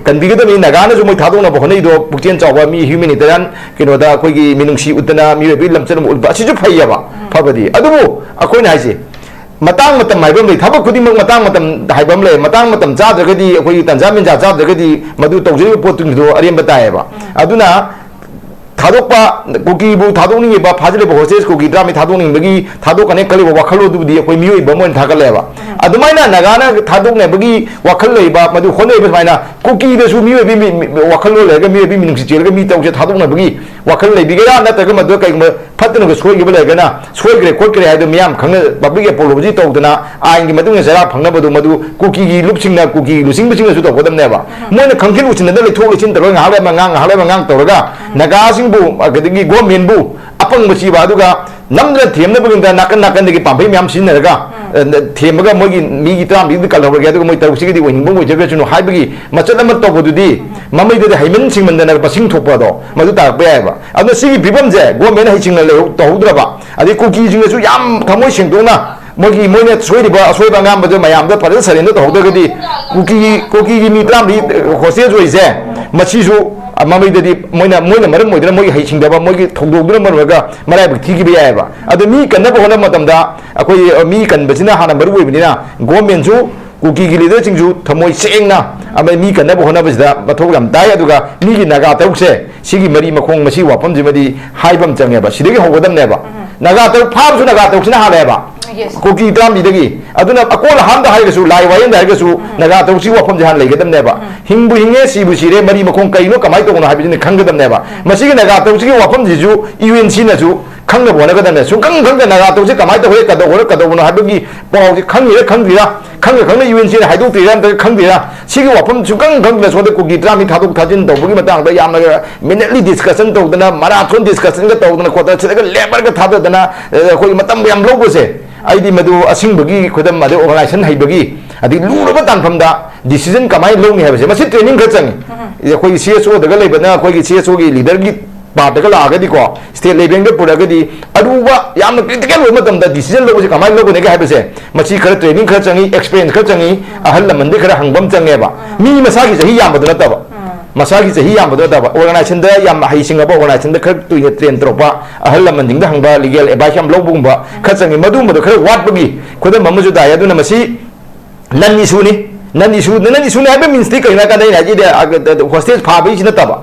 ꯀꯟꯕꯤꯒꯗꯕꯅꯤ꯫ ꯅꯥꯒꯥꯅꯁꯨ ꯃꯣꯏ ꯊꯥꯗꯣꯛꯅꯕ ꯍꯣꯠꯅꯩꯗꯣ, ꯄꯨꯛꯆꯦꯜ ꯆꯥꯎꯕ ꯃꯤ, humanitarian ꯀꯩꯅꯣꯗ ꯑꯩꯈꯣꯏꯒꯤ ꯃꯤꯅꯨꯡꯁꯤ ꯎꯠꯇꯅ, ꯃꯤꯑꯣꯏꯕꯒꯤ ꯂꯝꯆꯠ ꯑꯃ ꯎꯠꯄ, ꯑꯁꯤꯁꯨ ꯐꯩꯌꯦꯕ, ꯐꯕꯗꯤ꯫ ꯑꯗꯨꯕꯨ ꯑꯩꯈꯣꯏꯅ ꯍꯥꯏꯁꯦ, ꯃꯇꯥꯡ ꯃꯇꯝ ꯍꯥꯏꯕ ꯑꯃ ꯂꯩ, ꯊꯕꯛ ꯈꯨꯗꯤꯡꯃꯛ ꯃꯇꯥꯡ ꯃꯇꯝ ꯍꯥꯏꯕ ꯑꯃ ꯂꯩ꯫ ꯃꯇꯥꯡ ꯃꯇꯝ ꯆꯥꯗ꯭ꯔꯒꯗꯤ, ꯑꯩꯈꯣꯏꯒꯤ ꯇꯟꯖꯥ ꯃꯦꯟꯖꯥ ꯆꯥꯗ꯭ꯔꯒꯗꯤ, ꯃꯗꯨ ꯇꯧꯖꯔꯤꯕ ꯄꯣꯠꯇꯨꯒꯤꯗꯣ ꯑꯔꯦꯝꯕ ꯇꯥꯏꯌꯦꯕ꯫ ꯑꯗꯨꯅ ꯊꯥꯗꯣꯛꯄ, ꯀꯨꯀꯤꯕꯨ ꯊꯥꯗꯣꯛꯅꯤꯡꯉꯤꯕ, ꯐꯥꯖꯤꯜꯂꯤꯕ hostage ꯀꯨꯀꯤ ꯇꯔꯥꯃꯔꯤ ꯊꯥꯗꯣꯛꯅꯤꯡꯕꯒꯤ ꯊꯥꯗꯣꯛꯀꯅꯤ ꯈꯜꯂꯤꯕ ꯋꯥꯈꯜꯂꯣꯟꯗꯨꯕꯨꯗꯤ ꯑꯩꯈꯣꯏ ꯃꯤꯑꯣꯏꯕ ꯑꯃ ꯑꯣꯏꯅ ꯊꯥꯒꯠꯂꯦꯕ꯫ ꯑꯗꯨꯃꯥꯏꯅ ꯅꯥꯒꯥꯅ ꯊꯥꯗꯣꯛꯅꯕꯒꯤ ꯋꯥꯈꯜ ꯂꯩꯕ, ꯃꯗꯨ ꯍꯣꯠꯅꯔꯤꯕ ꯁꯨꯃꯥꯏꯅ ꯀꯨꯀꯤꯗꯁꯨ ꯃꯤꯑꯣꯏꯕꯒꯤ ꯃꯤ-, ꯃꯤ-, ꯋꯥꯈꯜꯂꯣꯟ ꯂꯩꯔꯒ, ꯃꯤꯑꯣꯏꯕꯒꯤ ꯃꯤꯅꯨꯡꯁꯤ ꯆꯦꯜꯂꯒ ꯃꯤ ꯇꯔꯨꯛꯁꯦ ꯊꯥꯗꯣꯛꯅꯕꯒꯤ ꯋꯥꯈꯜ ꯂꯩꯕꯤꯒꯦꯔꯥ, ꯅꯠꯇ꯭ꯔꯒ ꯃꯗꯨꯗ ꯀꯩꯒꯨꯝꯕ ꯐꯠꯇꯅꯒ ꯁꯣꯏꯈꯤꯕ ꯂꯩꯔꯒꯅ, ꯁꯣꯏꯈ꯭ꯔꯦ ꯈꯣꯠꯈ꯭ꯔꯦ ꯍꯥꯏꯗꯣ ꯃꯤꯌꯥꯝ ꯈꯪꯅ public apology ꯇꯧꯗꯅ ꯑꯥꯏꯟꯒꯤ ꯃꯇꯨꯡ ꯏꯟꯅ ꯆꯩꯔꯥꯛ ꯐꯪꯅꯕꯗꯣ, ꯃꯗꯨ ꯀꯨꯀꯤꯒꯤ ꯂꯨꯞꯁꯤꯡꯅ, ꯀꯨꯀꯤꯒꯤ ꯂꯨꯆꯤꯡꯕꯁꯤꯡꯅꯁꯨ ꯇꯧꯒꯗꯕꯅꯦꯕ꯫ ꯃꯣꯏꯅ ꯈꯪꯁꯤꯟ ꯎꯁꯤꯟꯅꯗꯅ ꯂꯩꯊꯣꯛ ꯂꯩꯁꯤꯟ ꯇꯧꯔꯒ ꯉꯥꯏꯍꯥꯛ ꯂꯩ ꯑꯃ ꯉꯥꯡ, ꯉꯥꯏꯍꯥꯛ ꯂꯩ ꯑꯃ ꯉꯥꯡ ꯇꯧꯔꯒ ꯅꯥꯒꯥꯁꯤꯡꯕꯨ, ꯑꯗꯒꯤ government ꯕꯨ ꯑꯄꯪꯕ ꯁꯤꯕ, ꯑꯗꯨꯒ ꯅꯝꯗꯅ ꯊꯦꯝꯅꯕꯒꯤꯗꯃꯛꯇ ꯅꯥꯀꯟ ꯅꯥꯀꯟꯗꯒꯤ ꯄꯥꯝꯕꯩ ꯃꯌꯥꯝ ꯁꯤꯖꯤꯟꯅꯔꯒ, ꯑ, ꯊꯦꯝꯃꯒ ꯃꯣꯏꯒꯤ ꯃꯤꯒꯤ ꯇꯔꯥꯃꯔꯤꯗꯨ ꯀꯜꯍꯧꯔꯒꯦ, ꯑꯗꯨꯒ ꯃꯣꯏ ꯇꯔꯨꯛꯁꯤꯒꯤꯗꯤ ꯑꯣꯏꯅꯤꯡꯕ ꯑꯣꯏꯖꯈ꯭ꯔꯁꯅꯨ ꯍꯥꯏꯕꯒꯤ ꯃꯆꯠ ꯑꯃ ꯇꯧꯕꯗꯨꯗꯤ, ꯃꯃꯩꯗꯗꯤ ꯍꯩꯃꯟ ꯁꯤꯡꯃꯟꯗꯅ ꯃꯁꯤꯡ ꯊꯣꯛꯄ ꯑꯗꯣ ꯃꯗꯨ ꯇꯥꯔꯛꯄ ꯌꯥꯏꯑꯕ꯫ ꯑꯗꯨꯅ ꯁꯤꯒꯤ ꯐꯤꯕꯝꯁꯦ government ꯍꯩꯁꯤꯡꯅ ꯂꯩꯍꯧ-, ꯇꯧꯍꯧꯗ꯭ꯔꯕ, ꯑꯗꯩ ꯀꯨꯀꯤꯁꯤꯡꯅꯁꯨ ꯌꯥꯝ ꯊꯃꯣꯏ ꯁꯦꯡꯗꯣꯛꯅ ꯃꯣꯏꯒꯤ, ꯃꯣꯏꯅ ꯁꯣꯏꯔꯤꯕ ꯑꯁꯣꯏꯕ ꯑꯉꯥꯝꯕꯗꯣ ꯃꯌꯥꯝꯗ ꯐꯖꯅ surrender ꯇꯧꯍꯧꯗ꯭ꯔꯒꯗꯤ, ꯀꯨꯀꯤ, ꯀꯨꯀꯤꯒꯤ ꯃꯤ ꯇꯔꯥꯃꯔꯤ hostage ꯑꯣꯏꯔꯤꯁꯦ, ꯃꯁꯤꯁꯨ ꯃꯃꯩꯗꯗꯤ ꯃꯣꯏꯅ, ꯃꯣꯏꯅ ꯃꯔꯝ ꯑꯣꯏꯗꯨꯅ, ꯃꯣꯏꯒꯤ ꯍꯩꯁꯤꯡꯗꯕ, ꯃꯣꯏꯒꯤ ꯊꯧꯗꯣꯛꯇꯨꯅ ꯃꯔꯝ ꯑꯣꯏꯔꯒ ꯃꯔꯥꯏꯕꯛ ꯊꯤꯈꯤꯕ ꯌꯥꯏꯑꯕ꯫ ꯑꯗꯣ ꯃꯤ ꯀꯟꯅꯕ ꯍꯣꯠꯅꯕ ꯃꯇꯝꯗ ꯑꯩꯈꯣꯏ, ꯑ, ꯃꯤ ꯀꯟꯕꯁꯤꯅ ꯍꯥꯟꯅ ꯃꯔꯨ ꯑꯣꯏꯕꯅꯤꯅ, government ꯁꯨ ꯀꯨꯀꯤꯒꯤ leader ꯁꯤꯡꯁꯨ ꯊꯃꯣꯏ ꯁꯦꯡꯅ ꯑꯃꯗꯤ ꯃꯤ ꯀꯟꯅꯕ ꯍꯣꯠꯅꯕꯁꯤꯗ ꯃꯊꯧ ꯌꯥꯝ ꯇꯥꯏ꯫ ꯑꯗꯨꯒ ꯃꯤꯒꯤ ꯅꯥꯒꯥ ꯇꯔꯨꯛꯁꯦ, ꯁꯤꯒꯤ ꯃꯔꯤ ꯃꯈꯣꯡ, ꯃꯁꯤ ꯋꯥꯐꯝꯁꯤꯃꯗꯤ ꯍꯥꯏꯕ ꯑꯃ ꯆꯪꯉꯦꯕ꯫ ꯁꯤꯗꯒꯤ ꯍꯧꯒꯗꯕꯅꯦꯕ꯫ ꯅꯥꯒꯥ ꯇꯔꯨꯛ ꯐꯥꯕꯁꯨ ꯅꯥꯒꯥ ꯇꯔꯨꯛꯁꯤꯅ ꯍꯥꯜꯂꯦꯕ꯫ Yes. ꯀꯨꯀꯤ ꯇꯔꯥꯃꯔꯤꯗꯒꯤ꯫ ꯑꯗꯨꯅ ꯑꯀꯣꯟ ꯑꯍꯥꯟꯕꯗ ꯍꯥꯏꯔꯒꯁꯨ, ꯂꯥꯏ ꯋꯥꯌꯦꯜꯗ ꯍꯥꯏꯔꯒꯁꯨ, ꯅꯥꯒꯥ ꯇꯔꯨꯛꯁꯤꯒꯤ ꯋꯥꯐꯝꯁꯦ ꯍꯥꯟꯅ ꯂꯩꯒꯗꯕꯅꯦꯕ꯫ ꯍꯤꯡꯕꯨ ꯍꯤꯡꯉꯦ, ꯁꯤꯕꯨ ꯁꯤꯔꯦ, ꯃꯔꯤ ꯃꯈꯣꯡ ꯀꯩꯅꯣ, ꯀꯃꯥꯏꯅ ꯇꯧꯕꯅꯣ ꯍꯥꯏꯕꯁꯤꯅ ꯈꯪꯒꯗꯕꯅꯦꯕ꯫ ꯃꯁꯤꯒꯤ ꯅꯥꯒꯥ ꯇꯔꯨꯛꯁꯤꯒꯤ ꯋꯥꯐꯝꯁꯤꯁꯨ U N C ꯅꯁꯨ ꯈꯪꯅꯕ ꯍꯣꯠꯅꯒꯗꯕꯅꯦ꯫ ꯁꯨꯡꯈꯪ ꯈꯪꯗꯅ ꯅꯥꯇꯣꯟꯁꯦ ꯀꯃꯥꯏꯅ ꯇꯧꯋꯦ, ꯀꯩꯗꯧꯕꯅꯣ, ꯀꯩꯗꯧꯕꯅꯣ ꯍꯥꯏꯕꯒꯤ ꯄꯥꯎꯁꯦ ꯈꯪꯉꯤꯔꯥ ꯈꯪꯗ꯭ꯔꯤꯔꯥ, ꯈꯪꯅ ꯈꯪꯅ ꯌꯨ ꯑꯦꯟ ꯁꯤꯅ ꯍꯥꯏꯗꯣꯛꯇ꯭ꯔꯤꯔꯥ ꯅꯠꯇ꯭ꯔꯒ ꯈꯪꯗ꯭ꯔꯤꯔꯥ, ꯁꯤꯒꯤ ꯋꯥꯐꯝ ꯁꯨꯡꯈꯪ ꯈꯪꯗꯅ ꯁꯣꯝꯗ ꯀꯨꯀꯤ ꯇꯔꯥꯃꯔꯤ ꯊꯥꯗꯣꯛ ꯊꯥꯖꯤꯟ ꯇꯧꯕꯒꯤ ꯃꯇꯥꯡꯗ ꯌꯥꯝꯅ minutely discussion ꯇꯧꯗꯅ, marathon discussionꯒ ꯇꯧꯗꯅ ꯈꯣꯠꯇꯅ, ꯁꯤꯗꯒ labourꯒ ꯊꯥꯗꯗꯅ, ꯑ, ꯑꯩꯈꯣꯏ ꯃꯇꯝ ꯌꯥꯝ ꯂꯧꯕꯁꯦ, ꯑꯩꯗꯤ ꯃꯗꯨ ꯑꯁꯤꯡꯕꯒꯤ ꯈꯨꯗꯝ ꯑꯗꯩ organisation ꯍꯩꯕꯒꯤ, ꯑꯗꯩ ꯂꯨꯔꯕ ꯇꯥꯟꯐꯝꯗ decision ꯀꯃꯥꯏꯅ ꯂꯧꯅꯤ ꯍꯥꯏꯕꯁꯦ, ꯃꯁꯤ training ꯈꯔ ꯆꯪꯉꯤ꯫ ꯑꯩꯈꯣꯏꯒꯤ ꯁꯤ ꯑꯦꯁ ꯑꯣꯗꯒ ꯂꯩꯕꯅ ꯑꯩꯈꯣꯏꯒꯤ ꯁꯤ ꯑꯦꯁ ꯑꯣꯒꯤ leaderꯒꯤ ꯄꯥꯔꯠꯇꯒ ꯂꯥꯛꯑꯒꯗꯤꯀꯣ, state levelꯗ ꯄꯨꯔꯛꯑꯒꯗꯤ ꯑꯔꯨꯕ, ꯌꯥꯝꯅ critical ꯑꯣꯏꯕ ꯃꯇꯝꯗ decision ꯂꯧꯕꯁꯦ ꯀꯃꯥꯏꯅ ꯂꯧꯒꯅꯤꯒꯦ ꯍꯥꯏꯕꯁꯦ, ꯃꯁꯤ ꯈꯔ training ꯈꯔ ꯆꯪꯉꯤ, experience ꯈꯔ ꯆꯪꯉꯤ, ꯑꯍꯜ ꯂꯃꯟꯗꯤ ꯈꯔ ꯍꯪꯕ ꯑꯃ ꯆꯪꯉꯦꯕ꯫ ꯃꯤ ꯃꯁꯥꯒꯤ ꯆꯍꯤ ꯌꯥꯝꯕꯗꯨ ꯅꯠꯇꯕ, ꯃꯁꯥꯒꯤ ꯆꯍꯤ ꯌꯥꯝꯕꯗꯨ ꯅꯠꯇꯕ, organizationꯗ ꯌꯥꯝ ꯍꯩꯁꯤꯡꯉꯕ, organizationꯗ ꯈꯔ ꯀꯨꯏꯅ train ꯇꯧꯔꯛꯄ ꯑꯍꯜ ꯂꯃꯟꯁꯤꯡꯗ ꯍꯪꯕ, legal advice ꯌꯥꯝ ꯂꯧꯕꯒꯨꯝꯕ ꯈꯔ ꯆꯪꯉꯤ꯫ ꯃꯗꯨꯒꯨꯝꯕꯗꯣ ꯈꯔ ꯋꯥꯠꯄꯒꯤ ꯈꯨꯗꯝ ꯑꯃꯁꯨ ꯇꯥꯏ꯫ ꯑꯗꯨꯅ ꯃꯁꯤ non issueꯅꯤ꯫ Non issue, non issueꯅꯤ ꯍꯥꯏꯕ meansꯇꯤ ꯀꯩꯅꯣ ꯍꯥꯏ ꯀꯥꯟꯗ, ꯑꯩꯅ ꯍꯥꯏꯁꯤꯗꯤ, ꯑ, hostage ꯐꯥꯕꯒꯤꯁꯤ ꯅꯠꯇꯕ,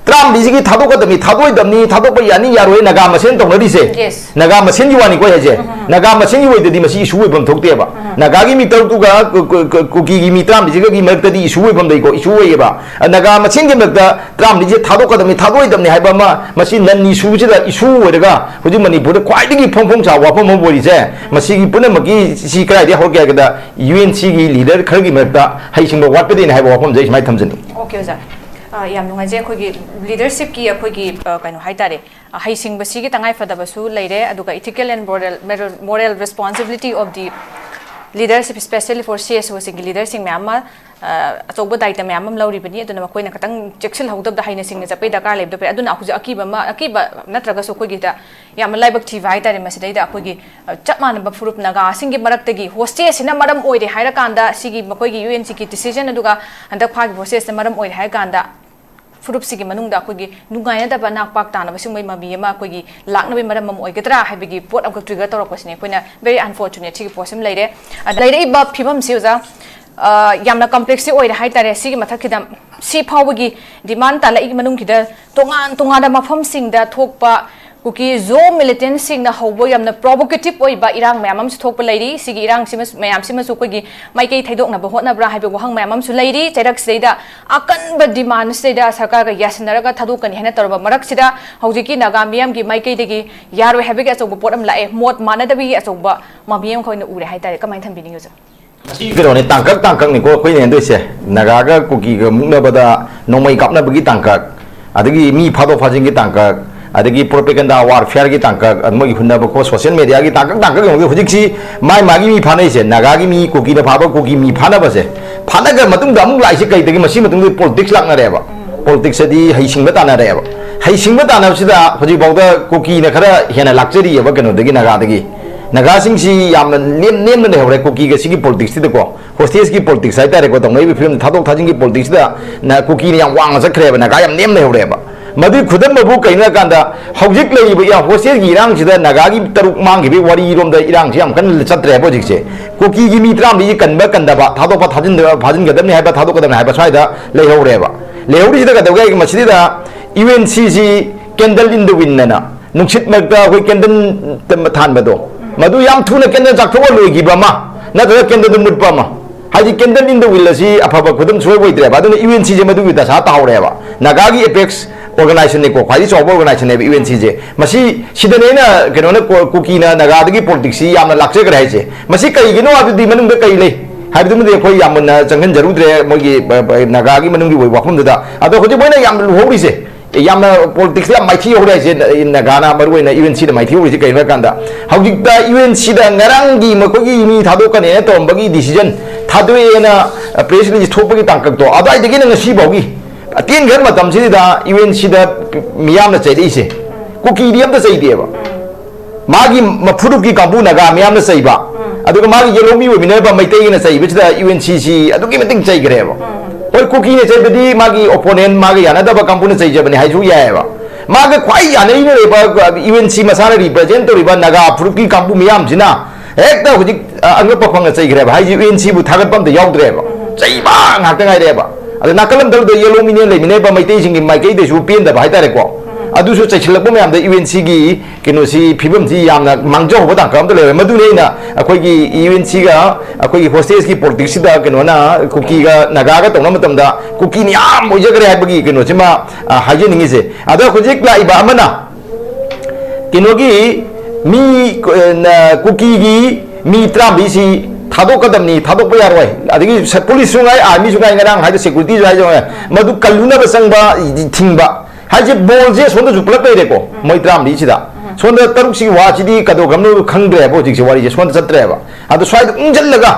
ꯇꯔꯥꯃꯔꯤꯁꯤꯒꯤ ꯊꯥꯗꯣꯛꯀꯗꯕꯅꯤ, ꯊꯥꯗꯣꯛꯑꯣꯏꯗꯕꯅꯤ, ꯊꯥꯗꯣꯛꯄ ꯌꯥꯅꯤ ꯌꯥꯔꯣꯏ ꯅꯥꯒꯥ ꯃꯁꯦꯟ ꯇꯧꯅꯔꯤꯁꯦ꯫ Yes. ꯅꯥꯒꯥ ꯃꯁꯦꯟꯒꯤ ꯋꯥꯅꯤꯀꯣ ꯑꯩ ꯍꯥꯏꯁꯦ꯫ ꯅꯥꯒꯥ ꯃꯁꯦꯟꯒꯤ ꯑꯣꯏꯗꯗꯤ ꯃꯁꯤ issue ꯑꯣꯏꯐꯝ ꯊꯣꯛꯇꯦꯕ꯫ ꯅꯥꯒꯥꯒꯤ ꯃꯤ ꯇꯔꯨꯛꯇꯨꯒ ꯀꯨ-, ꯀꯨ-, ꯀꯨ-, ꯀꯨꯀꯤꯒꯤ ꯃꯤ ꯇꯔꯥꯃꯔꯤꯁꯤꯒꯒꯤ ꯃꯔꯛꯇꯗꯤ issue ꯑꯣꯏꯐꯝ ꯂꯩꯀꯣ, issue ꯑꯣꯏꯌꯦꯕ꯫ ꯑ, ꯅꯥꯒꯥ ꯃꯁꯦꯟꯒꯤ ꯃꯔꯛꯇ ꯇꯔꯥꯃꯔꯤꯁꯦ ꯊꯥꯗꯣꯛꯀꯗꯕꯅꯤ, ꯊꯥꯗꯣꯛꯑꯣꯏꯗꯕꯅꯤ ꯍꯥꯏꯕ ꯑꯃ, ꯃꯁꯤ non issueꯁꯤꯗ issue ꯑꯣꯏꯔꯒ ꯍꯧꯖꯤꯛ ꯃꯅꯤꯄꯨꯔꯗ ꯈ꯭ꯋꯥꯏꯗꯒꯤ ꯐꯣꯡ ꯐꯣꯡ ꯁꯥꯕ ꯋꯥꯐꯝ ꯑꯃ ꯑꯣꯏꯔꯤꯁꯦ, ꯃꯁꯤꯒꯤ ꯄꯨꯝꯅꯃꯛꯀꯤ ꯁꯤ ꯀꯗꯥꯏꯗꯒꯤ ꯍꯧꯔꯛꯀꯦ ꯍꯥꯏꯕꯗ, ꯌꯨ ꯑꯦꯟ ꯁꯤꯒꯤ leader ꯈꯔꯒꯤ ꯃꯔꯛꯇ ꯍꯩꯁꯤꯡꯕ ꯋꯥꯠꯄꯗꯒꯤꯅꯤ ꯍꯥꯏꯕ ꯋꯥꯐꯝꯁꯦ ꯑꯩ ꯁꯨꯃꯥꯏꯅ ꯊꯝꯖꯅꯤꯡꯉꯤ꯫ Okay, ꯑꯣꯖꯥ꯫ ꯑ, ꯌꯥꯝ ꯅꯨꯡꯉꯥꯏꯖꯩ꯫ ꯑꯩꯈꯣꯏꯒꯤ leadershipꯀꯤ ꯑꯩꯈꯣꯏꯒꯤ, ꯑ, ꯀꯩꯅꯣ ꯍꯥꯏꯇꯥꯔꯦ, ꯑ, ꯍꯩꯁꯤꯡꯕꯁꯤꯒꯤ ꯇꯉꯥꯏꯐꯗꯕꯁꯨ ꯂꯩꯔꯦ, ꯑꯗꯨꯒ ethical and moral, moral, moral responsibility of the leadership, especially for C S ꯑꯣꯁꯤꯡꯒꯤ leaderꯁꯤꯡ ꯃꯌꯥꯝ ꯑꯃ, ꯑ, ꯑꯆꯧꯕ ꯗꯥꯏꯇ ꯃꯌꯥꯝ ꯑꯃ ꯂꯧꯔꯤꯕꯅꯤ꯫ ꯑꯗꯨꯅ ꯃꯈꯣꯏꯅ ꯈꯤꯇꯪ ꯆꯦꯛꯁꯤꯜꯍꯧꯗꯕꯗ ꯍꯩꯅ ꯁꯤꯡꯅ ꯆꯠꯄꯒꯤ ꯗꯔꯀꯥꯔ ꯂꯩꯕꯗꯣ ꯐꯩ꯫ ꯑꯗꯨꯅ ꯍꯧꯖꯤꯛ ꯑꯀꯤꯕ ꯑꯃ, ꯑꯀꯤꯕ ꯅꯠꯇ꯭ꯔꯒꯁꯨ ꯑꯩꯈꯣꯏꯒꯤ ꯍꯦꯛꯇ ꯌꯥꯝꯅ ꯂꯥꯏꯕꯛ ꯊꯤꯕ ꯍꯥꯏꯇꯥꯔꯦ꯫ ꯃꯁꯤꯗꯩꯗ ꯑꯩꯈꯣꯏꯒꯤ, ꯑ, ꯆꯞ ꯃꯥꯟꯅꯕ ꯐꯨꯔꯨꯞ ꯅꯥꯒꯥꯁꯤꯡꯒꯤ ꯃꯔꯛꯇꯒꯤ hostage ꯁꯤꯅ ꯃꯔꯝ ꯑꯣꯏꯔꯦ ꯍꯥꯏꯔꯀꯥꯟꯗ, ꯁꯤꯒꯤ ꯃꯈꯣꯏꯒꯤ ꯌꯨ ꯑꯦꯟ ꯁꯤꯒꯤ decision ꯑꯗꯨꯒ ꯍꯟꯗꯛ ꯐꯥꯈꯤꯕ hostage ꯁꯤꯅ ꯃꯔꯝ ꯑꯣꯏꯔꯦ ꯍꯥꯏꯔꯀꯥꯟꯗ, ꯐꯨꯔꯨꯞꯁꯤꯒꯤ ꯃꯅꯨꯡꯗ ꯑꯩꯈꯣꯏꯒꯤ ꯅꯨꯡꯉꯥꯏꯅꯗꯕ ꯅꯥꯛꯄꯥꯛ ꯇꯥꯅꯕ ꯁꯤꯒꯨꯝꯕꯒꯤ ꯃꯃꯤ ꯑꯃ ꯑꯩꯈꯣꯏꯒꯤ ꯂꯥꯛꯅꯕꯒꯤ ꯃꯔꯝ ꯑꯃ ꯑꯣꯏꯒꯗ꯭ꯔꯥ ꯍꯥꯏꯕꯒꯤ ꯄꯣꯠ ꯑꯃꯈꯛ trigger ꯇꯧꯔꯛꯄꯁꯤꯅꯦ꯫ ꯑꯩꯈꯣꯏꯅ very unfortunate ꯁꯤꯒꯤ ꯄꯣꯠꯁꯤꯃ ꯂꯩꯔꯦ꯫ ꯑꯗ ꯂꯩꯔꯛꯏꯕ ꯐꯤꯕꯝꯁꯤ, ꯑꯣꯖꯥ, ꯑ, ꯌꯥꯝꯅ complex ꯁꯤ ꯑꯣꯏꯔꯦ ꯍꯥꯏꯇꯥꯔꯦ꯫ ꯁꯤꯒꯤ ꯃꯊꯛꯁꯤꯗ ꯁꯤ ꯐꯥꯎꯕꯒꯤ demand ꯇꯥꯂꯛꯏ ꯃꯅꯨꯡꯁꯤꯗ ꯇꯣꯉꯥꯟ ꯇꯣꯉꯥꯟꯕ ꯃꯐꯝꯁꯤꯡꯗ ꯊꯣꯛꯄ ꯀꯨꯀꯤ ꯖꯣ ꯃꯤꯂꯤꯇꯦꯟꯁꯤꯡꯅ ꯍꯧꯕ ꯌꯥꯝꯅ ꯄ꯭ꯔꯣꯚꯣꯀꯦꯇꯤꯚ ꯑꯣꯏꯕ ꯏꯔꯥꯡ ꯃꯌꯥꯝ ꯑꯃꯁꯨ ꯊꯣꯛꯄ ꯂꯩꯔꯤ꯫ ꯁꯤꯒꯤ ꯏꯔꯥꯡꯁꯤꯃ, ꯃꯌꯥꯝꯁꯤꯃꯁꯨ ꯑꯩꯈꯣꯏꯒꯤ ꯃꯥꯏꯀꯩ ꯊꯩꯗꯣꯛꯅꯕ ꯍꯣꯠꯅꯕ꯭ꯔꯥ ꯍꯥꯏꯕ ꯋꯥꯍꯪ ꯃꯌꯥꯝ ꯑꯃꯁꯨ ꯂꯩꯔꯤ꯫ ꯆꯩꯔꯛꯁꯤꯗꯩꯗ ꯑꯀꯟꯕ ꯗꯤꯃꯥꯟꯁꯤꯗꯩꯗ ꯁꯔꯀꯥꯔꯒ ꯌꯥꯁꯤꯟꯅꯔꯒ ꯊꯥꯗꯣꯛꯀꯅꯤ ꯍꯥꯏꯅ ꯇꯧꯔꯕ ꯃꯔꯛꯁꯤꯗ, ꯍꯧꯖꯤꯛꯀꯤ ꯅꯥꯒꯥ ꯃꯤꯌꯥꯝꯒꯤ ꯃꯥꯏꯀꯩꯗꯒꯤ ꯌꯥꯔꯣꯏ ꯍꯥꯏꯕꯒꯤ ꯑꯆꯧꯕ ꯄꯣꯠ ꯑꯃ ꯂꯥꯛꯑꯦ꯫ ꯃꯣꯠ ꯃꯥꯟꯅꯗꯕꯒꯤ ꯑꯆꯧꯕ ꯃꯃꯤ ꯑꯃ ꯑꯩꯈꯣꯏꯅ ꯎꯔꯦ ꯍꯥꯏꯇꯥꯔꯦ꯫ ꯀꯃꯥꯏꯅ ꯊꯝꯕꯤꯅꯤꯡꯉꯤ ꯑꯣꯖꯥ? ꯃꯁꯤ ꯀꯩꯅꯣꯅꯦ, ꯇꯥꯡꯀꯛ ꯇꯥꯡꯀꯛꯅꯤꯀꯣ ꯑꯩꯈꯣꯏꯅ ꯍꯦꯟꯗꯣꯏꯁꯦ꯫ ꯅꯥꯒꯥꯒ ꯀꯨꯀꯤꯒ ꯃꯨꯛꯅꯕꯗ ꯅꯣꯡꯃꯩ ꯀꯥꯞꯅꯕꯒꯤ ꯇꯥꯡꯀꯛ, ꯑꯗꯒꯤ ꯃꯤ ꯐꯥꯗꯣꯛ ꯐꯥꯖꯤꯟꯒꯤ ꯇꯥꯡꯀꯛ, ꯑꯗꯒꯤ propaganda warfareꯒꯤ ꯇꯥꯡꯀꯛ, ꯑꯗꯨ ꯃꯣꯏꯒꯤ ꯍꯨꯟꯅꯕ ꯈꯣꯠ social mediaꯒꯤ ꯇꯥꯡꯀꯛ ꯇꯥꯡꯀꯛ ꯌꯦꯡꯉꯨꯗꯤ ꯍꯧꯖꯤꯛꯁꯤ ꯃꯥꯏ ꯃꯥꯒꯤ ꯃꯤ ꯐꯥꯅꯩꯁꯦ꯫ ꯅꯥꯒꯥꯒꯤ ꯃꯤ, ꯀꯨꯀꯤꯅ ꯐꯥꯕ ꯀꯨꯀꯤ ꯃꯤ ꯐꯥꯅꯕꯁꯦ, ꯐꯥꯅꯈ꯭ꯔ ꯃꯇꯨꯡꯗ ꯑꯃꯨꯛ ꯂꯥꯛꯏꯁꯦ ꯀꯩꯗꯒꯤ? ꯃꯁꯤ ꯃꯇꯨꯡꯗ politics ꯂꯥꯛꯅꯔꯦꯕ꯫ Politics ꯑꯗꯤ ꯍꯩꯁꯤꯡꯕ ꯇꯥꯟꯅꯔꯦꯕ꯫ ꯍꯩꯁꯤꯡꯕ ꯇꯥꯟꯅꯕꯁꯤꯗ ꯍꯧꯖꯤꯛꯐꯥꯎꯗ ꯀꯨꯀꯤꯅ ꯈꯔ ꯍꯦꯟꯅ ꯂꯥꯛꯆꯔꯤꯑꯕ ꯀꯩꯅꯣꯗꯒꯤ, ꯅꯥꯒꯥꯗꯒꯤ꯫ ꯅꯥꯒꯥꯁꯤꯡꯁꯤ ꯌꯥꯝꯅ ꯂꯦꯝ-, ꯅꯦꯝꯅ ꯂꯩꯍꯧꯔꯦ ꯀꯨꯀꯤꯒ ꯁꯤꯒꯤ politicsꯁꯤꯗꯀꯣ꯫ Hostageꯀꯤ politics ꯍꯥꯏꯇꯥꯔꯦꯀꯣ, ꯇꯧꯅꯔꯤꯕ ꯐꯤꯕꯝ, ꯊꯥꯗꯣꯛ ꯊꯥꯖꯤꯟꯒꯤ politicsꯁꯤꯗ ꯅ-, ꯀꯨꯀꯤꯅ ꯌꯥꯝ ꯋꯥꯡꯅ ꯆꯠꯈ꯭ꯔꯦꯕ, ꯅꯥꯒꯥ ꯌꯥꯝ ꯅꯦꯝꯅ ꯂꯩꯍꯧꯔꯦꯕ꯫ ꯃꯗꯨꯒꯤ ꯈꯨꯗꯝ ꯑꯃꯕꯨ ꯀꯩꯅꯣ ꯍꯥꯏ ꯀꯥꯟꯗ, ꯍꯧꯖꯤꯛ ꯂꯩꯔꯤꯕ ꯏꯔꯥꯡ, hostageꯀꯤ ꯏꯔꯥꯡꯁꯤꯗ ꯅꯥꯒꯥꯒꯤ ꯇꯔꯨꯛ ꯃꯥꯡꯈꯤꯕꯒꯤ ꯋꯥꯔꯤꯔꯣꯝꯗ ꯏꯔꯥꯡꯁꯤ ꯌꯥꯝ ꯀꯟꯅ ꯆꯠꯇ꯭ꯔꯦꯕ ꯍꯧꯖꯤꯛꯁꯦ꯫ ꯀꯨꯀꯤꯒꯤ ꯃꯤ ꯇꯔꯥꯃꯔꯤꯁꯤ ꯀꯟꯕ ꯀꯟꯗꯕ, ꯊꯥꯗꯣꯛꯄ ꯊꯥꯖꯤꯟꯗꯕ, ꯐꯥꯖꯤꯟꯒꯗꯕꯅꯤ ꯍꯥꯏꯕ, ꯊꯥꯗꯣꯛꯀꯗꯕꯅꯤ ꯍꯥꯏꯕ ꯁ꯭ꯋꯥꯏꯗ ꯂꯩꯍꯧꯔꯦꯕ꯫ ꯂꯩꯍꯧꯔꯤꯁꯤꯗ ꯀꯩꯗꯧꯒꯦ ꯍꯥꯏꯒꯦ? ꯃꯁꯤꯗ UNCꯁꯤ candle in the wind ꯑꯅ, ꯅꯨꯡꯁꯤꯠ ꯃꯔꯛꯇ ꯑꯩꯈꯣꯏ candle ꯊꯥꯟꯕꯗꯣ, ꯃꯗꯨ ꯌꯥꯝ ꯊꯨꯅ candle ꯆꯥꯛꯊꯣꯛꯑ ꯂꯣꯏꯈꯤꯕ ꯑꯃ, ꯅꯠꯇ꯭ꯔꯒ candleꯗꯨ ꯃꯨꯠꯄ ꯑꯃ꯫ ꯍꯥꯏꯗꯤ candle in the wind ꯑꯁꯤ ꯑꯐꯕ ꯈꯨꯗꯝ ꯁꯨꯡꯑꯣꯏ ꯑꯣꯏꯗ꯭ꯔꯦꯕ꯫ ꯑꯗꯨꯅ UNCꯁꯦ ꯃꯗꯨꯒꯤ ꯗꯁꯥ ꯇꯥꯍꯧꯔꯦꯕ꯫ ꯅꯥꯒꯥꯒꯤ apex organizationꯅꯤꯀꯣ, ꯈ꯭ꯋꯥꯏꯗꯒꯤ ꯆꯥꯎꯕ organizationꯅꯦꯕ UNCꯁꯦ꯫ ꯃꯁꯤ, ꯁꯤꯗꯅꯦ ꯑꯩꯅ ꯀꯩꯅꯣꯅ ꯀꯣ-, ꯀꯨꯀꯤꯅ ꯅꯥꯒꯥꯗꯒꯤ politicsꯁꯤ ꯌꯥꯝꯅ ꯂꯥꯛꯆꯈ꯭ꯔꯦ ꯍꯥꯏꯁꯦ꯫ ꯃꯁꯤ ꯀꯩꯒꯤꯅꯣ ꯍꯥꯏꯕꯗꯨꯗꯤ ꯃꯅꯨꯡꯗ ꯀꯩ ꯂꯩ ꯍꯥꯏꯕꯗꯨꯃꯗꯤ ꯑꯩꯈꯣꯏ ꯌꯥꯝ ꯃꯨꯟꯅ ꯆꯪꯁꯤꯟꯖꯔꯨꯗ꯭ꯔꯦ, ꯃꯣꯏꯒꯤ, ꯑ, ꯑ, ꯅꯥꯒꯥꯒꯤ ꯃꯅꯨꯡꯒꯤ ꯑꯣꯏꯕ ꯋꯥꯐꯝꯗꯨꯗ꯫ ꯑꯗꯣ ꯍꯧꯖꯤꯛ ꯃꯣꯏꯅ ꯌꯥꯝꯅ ꯂꯨꯍꯧꯔꯤꯁꯦ, ꯌꯥꯝꯅ politicsꯇ ꯌꯥꯝ ꯃꯥꯏꯊꯤ ꯍꯧꯔꯦ ꯍꯥꯏꯁꯦ, ꯅ-, ꯅꯥꯒꯥꯅ ꯃꯔꯨꯑꯣꯏꯅ UNCꯗ ꯃꯥꯏꯊꯤ ꯍꯧꯔꯤꯁꯦ ꯀꯩꯅꯣ ꯍꯥꯏ ꯀꯥꯟꯗ, ꯍꯧꯖꯤꯛꯇ UNCꯗ ꯉꯔꯥꯡꯒꯤ ꯃꯈꯣꯏꯒꯤ ꯃꯤ ꯊꯥꯗꯣꯛꯀꯅꯦꯅ ꯇꯧꯔꯝꯕꯒꯤ decision, ꯊꯥꯗꯣꯛꯑꯦꯅ, ꯑ, press release ꯊꯣꯛꯄꯒꯤ ꯇꯥꯡꯀꯛꯇꯣ, ꯑꯗꯨꯋꯥꯏꯗꯒꯤꯅ ꯉꯁꯤ ꯐꯥꯎꯒꯤ ꯑꯇꯦꯟꯈꯔ ꯃꯇꯝꯁꯤꯗ UNCꯗ ꯃꯤꯌꯥꯝꯅ ꯆꯩꯔꯛꯏꯁꯦ, ꯀꯨꯀꯤꯗꯤ ꯑꯝꯇ ꯆꯩꯗꯦꯕ꯫ ꯃꯥꯒꯤ ꯃꯐꯨꯔꯨꯞꯀꯤ ꯀꯥꯡꯕꯨ ꯅꯥꯒꯥ ꯃꯤꯌꯥꯝꯅ ꯆꯩꯕ, ꯑꯗꯨꯒ ꯃꯥꯒꯤ ꯌꯦꯜꯍꯧꯃꯤ ꯑꯣꯏꯃꯤꯟꯅꯔꯤꯕ ꯃꯩꯇꯩꯒꯤꯅ ꯆꯩꯕꯁꯤꯗ UNCꯁꯤ ꯑꯗꯨꯛꯀꯤ ꯃꯇꯤꯛ ꯆꯩꯈ꯭ꯔꯦꯕ꯫ ꯍꯣꯏ, ꯀꯨꯀꯤꯅ ꯆꯩꯕꯗꯤ ꯃꯥꯒꯤ opponent, ꯃꯥꯒ ꯌꯥꯅꯗꯕ ꯀꯥꯡꯕꯨꯅ ꯆꯩꯖꯕꯅꯤ ꯍꯥꯏꯁꯨ ꯌꯥꯏꯑꯕ꯫ ꯃꯥꯒ ꯈ꯭ꯋꯥꯏ ꯌꯥꯅꯔꯤꯅ ꯂꯩꯕ UNC ꯃꯁꯥꯅ represent ꯇꯧꯔꯤꯕ ꯅꯥꯒꯥ ꯐꯨꯔꯨꯞꯀꯤ ꯀꯥꯡꯕꯨ ꯃꯤꯌꯥꯝꯁꯤꯅ ꯍꯦꯛꯇ ꯍꯧꯖꯤꯛ, ꯑ, ꯑꯉꯛꯄ ꯐꯪꯅ ꯆꯩꯈ꯭ꯔꯦꯕ꯫ ꯍꯥꯏꯁꯦ UNCꯕꯨ ꯊꯥꯒꯠꯄ ꯑꯝꯇ ꯌꯥꯎꯗ꯭ꯔꯦꯕ꯫ ꯆꯩꯕ ꯉꯥꯛꯇ ꯉꯥꯏꯔꯦꯕ꯫ ꯑꯗ ꯅꯥꯀꯜ ꯑꯃꯗ ꯌꯦꯜꯍꯧꯃꯤꯅ ꯂꯩꯃꯤꯟꯅꯔꯤꯕ ꯃꯩꯇꯩꯁꯤꯡꯒꯤ ꯃꯥꯏꯀꯩꯗꯁꯨ ꯄꯦꯟꯗꯕ ꯍꯥꯏꯇꯥꯔꯦꯀꯣ꯫ ꯑꯗꯨꯁꯨ ꯆꯩꯁꯤꯜꯂꯛꯄ ꯃꯌꯥꯝꯗ ꯌꯨ ꯑꯦꯟ ꯁꯤꯒꯤ ꯀꯩꯅꯣꯁꯤ, ꯐꯤꯕꯝꯁꯤ ꯌꯥꯝꯅ ꯃꯥꯡꯖꯍꯧꯕ ꯇꯥꯡꯀꯛ ꯑꯃꯗ ꯂꯩꯔꯦ꯫ ꯃꯗꯨꯅ ꯑꯩꯅ ꯑꯩꯈꯣꯏꯒꯤ ꯌꯨ ꯑꯦꯟ ꯁꯤꯒ ꯑꯩꯈꯣꯏꯒꯤ ꯍꯣꯁꯇꯦꯖꯀꯤ ꯄꯣꯂꯤꯇꯤꯛꯁꯁꯤꯗ ꯀꯩꯅꯣꯅ ꯀꯨꯀꯤꯒ ꯅꯥꯒꯥꯒ ꯇꯧꯅꯕ ꯃꯇꯝꯗ ꯀꯨꯀꯤꯅ ꯌꯥꯝ ꯑꯣꯏꯖꯈ꯭ꯔꯦ ꯍꯥꯏꯕꯒꯤ ꯀꯩꯅꯣꯁꯤꯃ, ꯑ, ꯍꯥꯏꯖꯅꯤꯡꯉꯤꯁꯦ꯫ ꯑꯗ ꯍꯧꯖꯤꯛ ꯂꯥꯛꯏꯕ ꯑꯃꯅ ꯀꯩꯅꯣꯒꯤ ꯃꯤ, ꯑ, ꯀꯨꯀꯤꯒꯤ ꯃꯤ ꯇꯔꯥꯃꯔꯤꯁꯤ ꯊꯥꯗꯣꯛꯀꯗꯕꯅꯤ, ꯊꯥꯗꯣꯛꯄ ꯌꯥꯔꯣꯏ꯫ ꯑꯗꯒꯤ ꯁ-, ꯄꯨꯂꯤꯁꯁꯨ ꯉꯥꯏ, ꯑꯥꯔꯃꯤꯁꯨ ꯉꯥꯏ, ꯉꯔꯥꯡ ꯍꯥꯏꯗꯣ ꯁꯦꯀ꯭ꯌꯨꯔꯤꯇꯤꯁꯨ ꯍꯥꯏꯗꯣ, ꯃꯗꯨ ꯀꯜꯂꯨꯅꯕ ꯆꯪꯕ, ꯊꯤꯡꯕ ꯍꯥꯏꯁꯦ, ꯕꯣꯜꯁꯦ ꯁꯣꯝꯗꯁꯨ ꯄꯨꯂꯞ ꯂꯩꯔꯦꯀꯣ, ꯃꯣꯏ ꯇꯔꯥꯃꯔꯤꯁꯤꯗ꯫ ꯁꯣꯝꯗ ꯇꯔꯨꯛꯁꯤꯒꯤ ꯋꯥꯁꯤꯗꯤ ꯀꯗꯧꯒ꯭ꯔꯕꯅꯣ ꯈꯪꯗ꯭ꯔꯦꯕ ꯍꯧꯖꯤꯛꯁꯦ, ꯋꯥꯔꯤꯁꯦ ꯁꯣꯝꯗ ꯆꯠꯇ꯭ꯔꯦꯕ꯫ ꯑꯗꯣ ꯁ꯭ꯋꯥꯏꯗ ꯎꯪꯁꯤꯜꯂꯒ,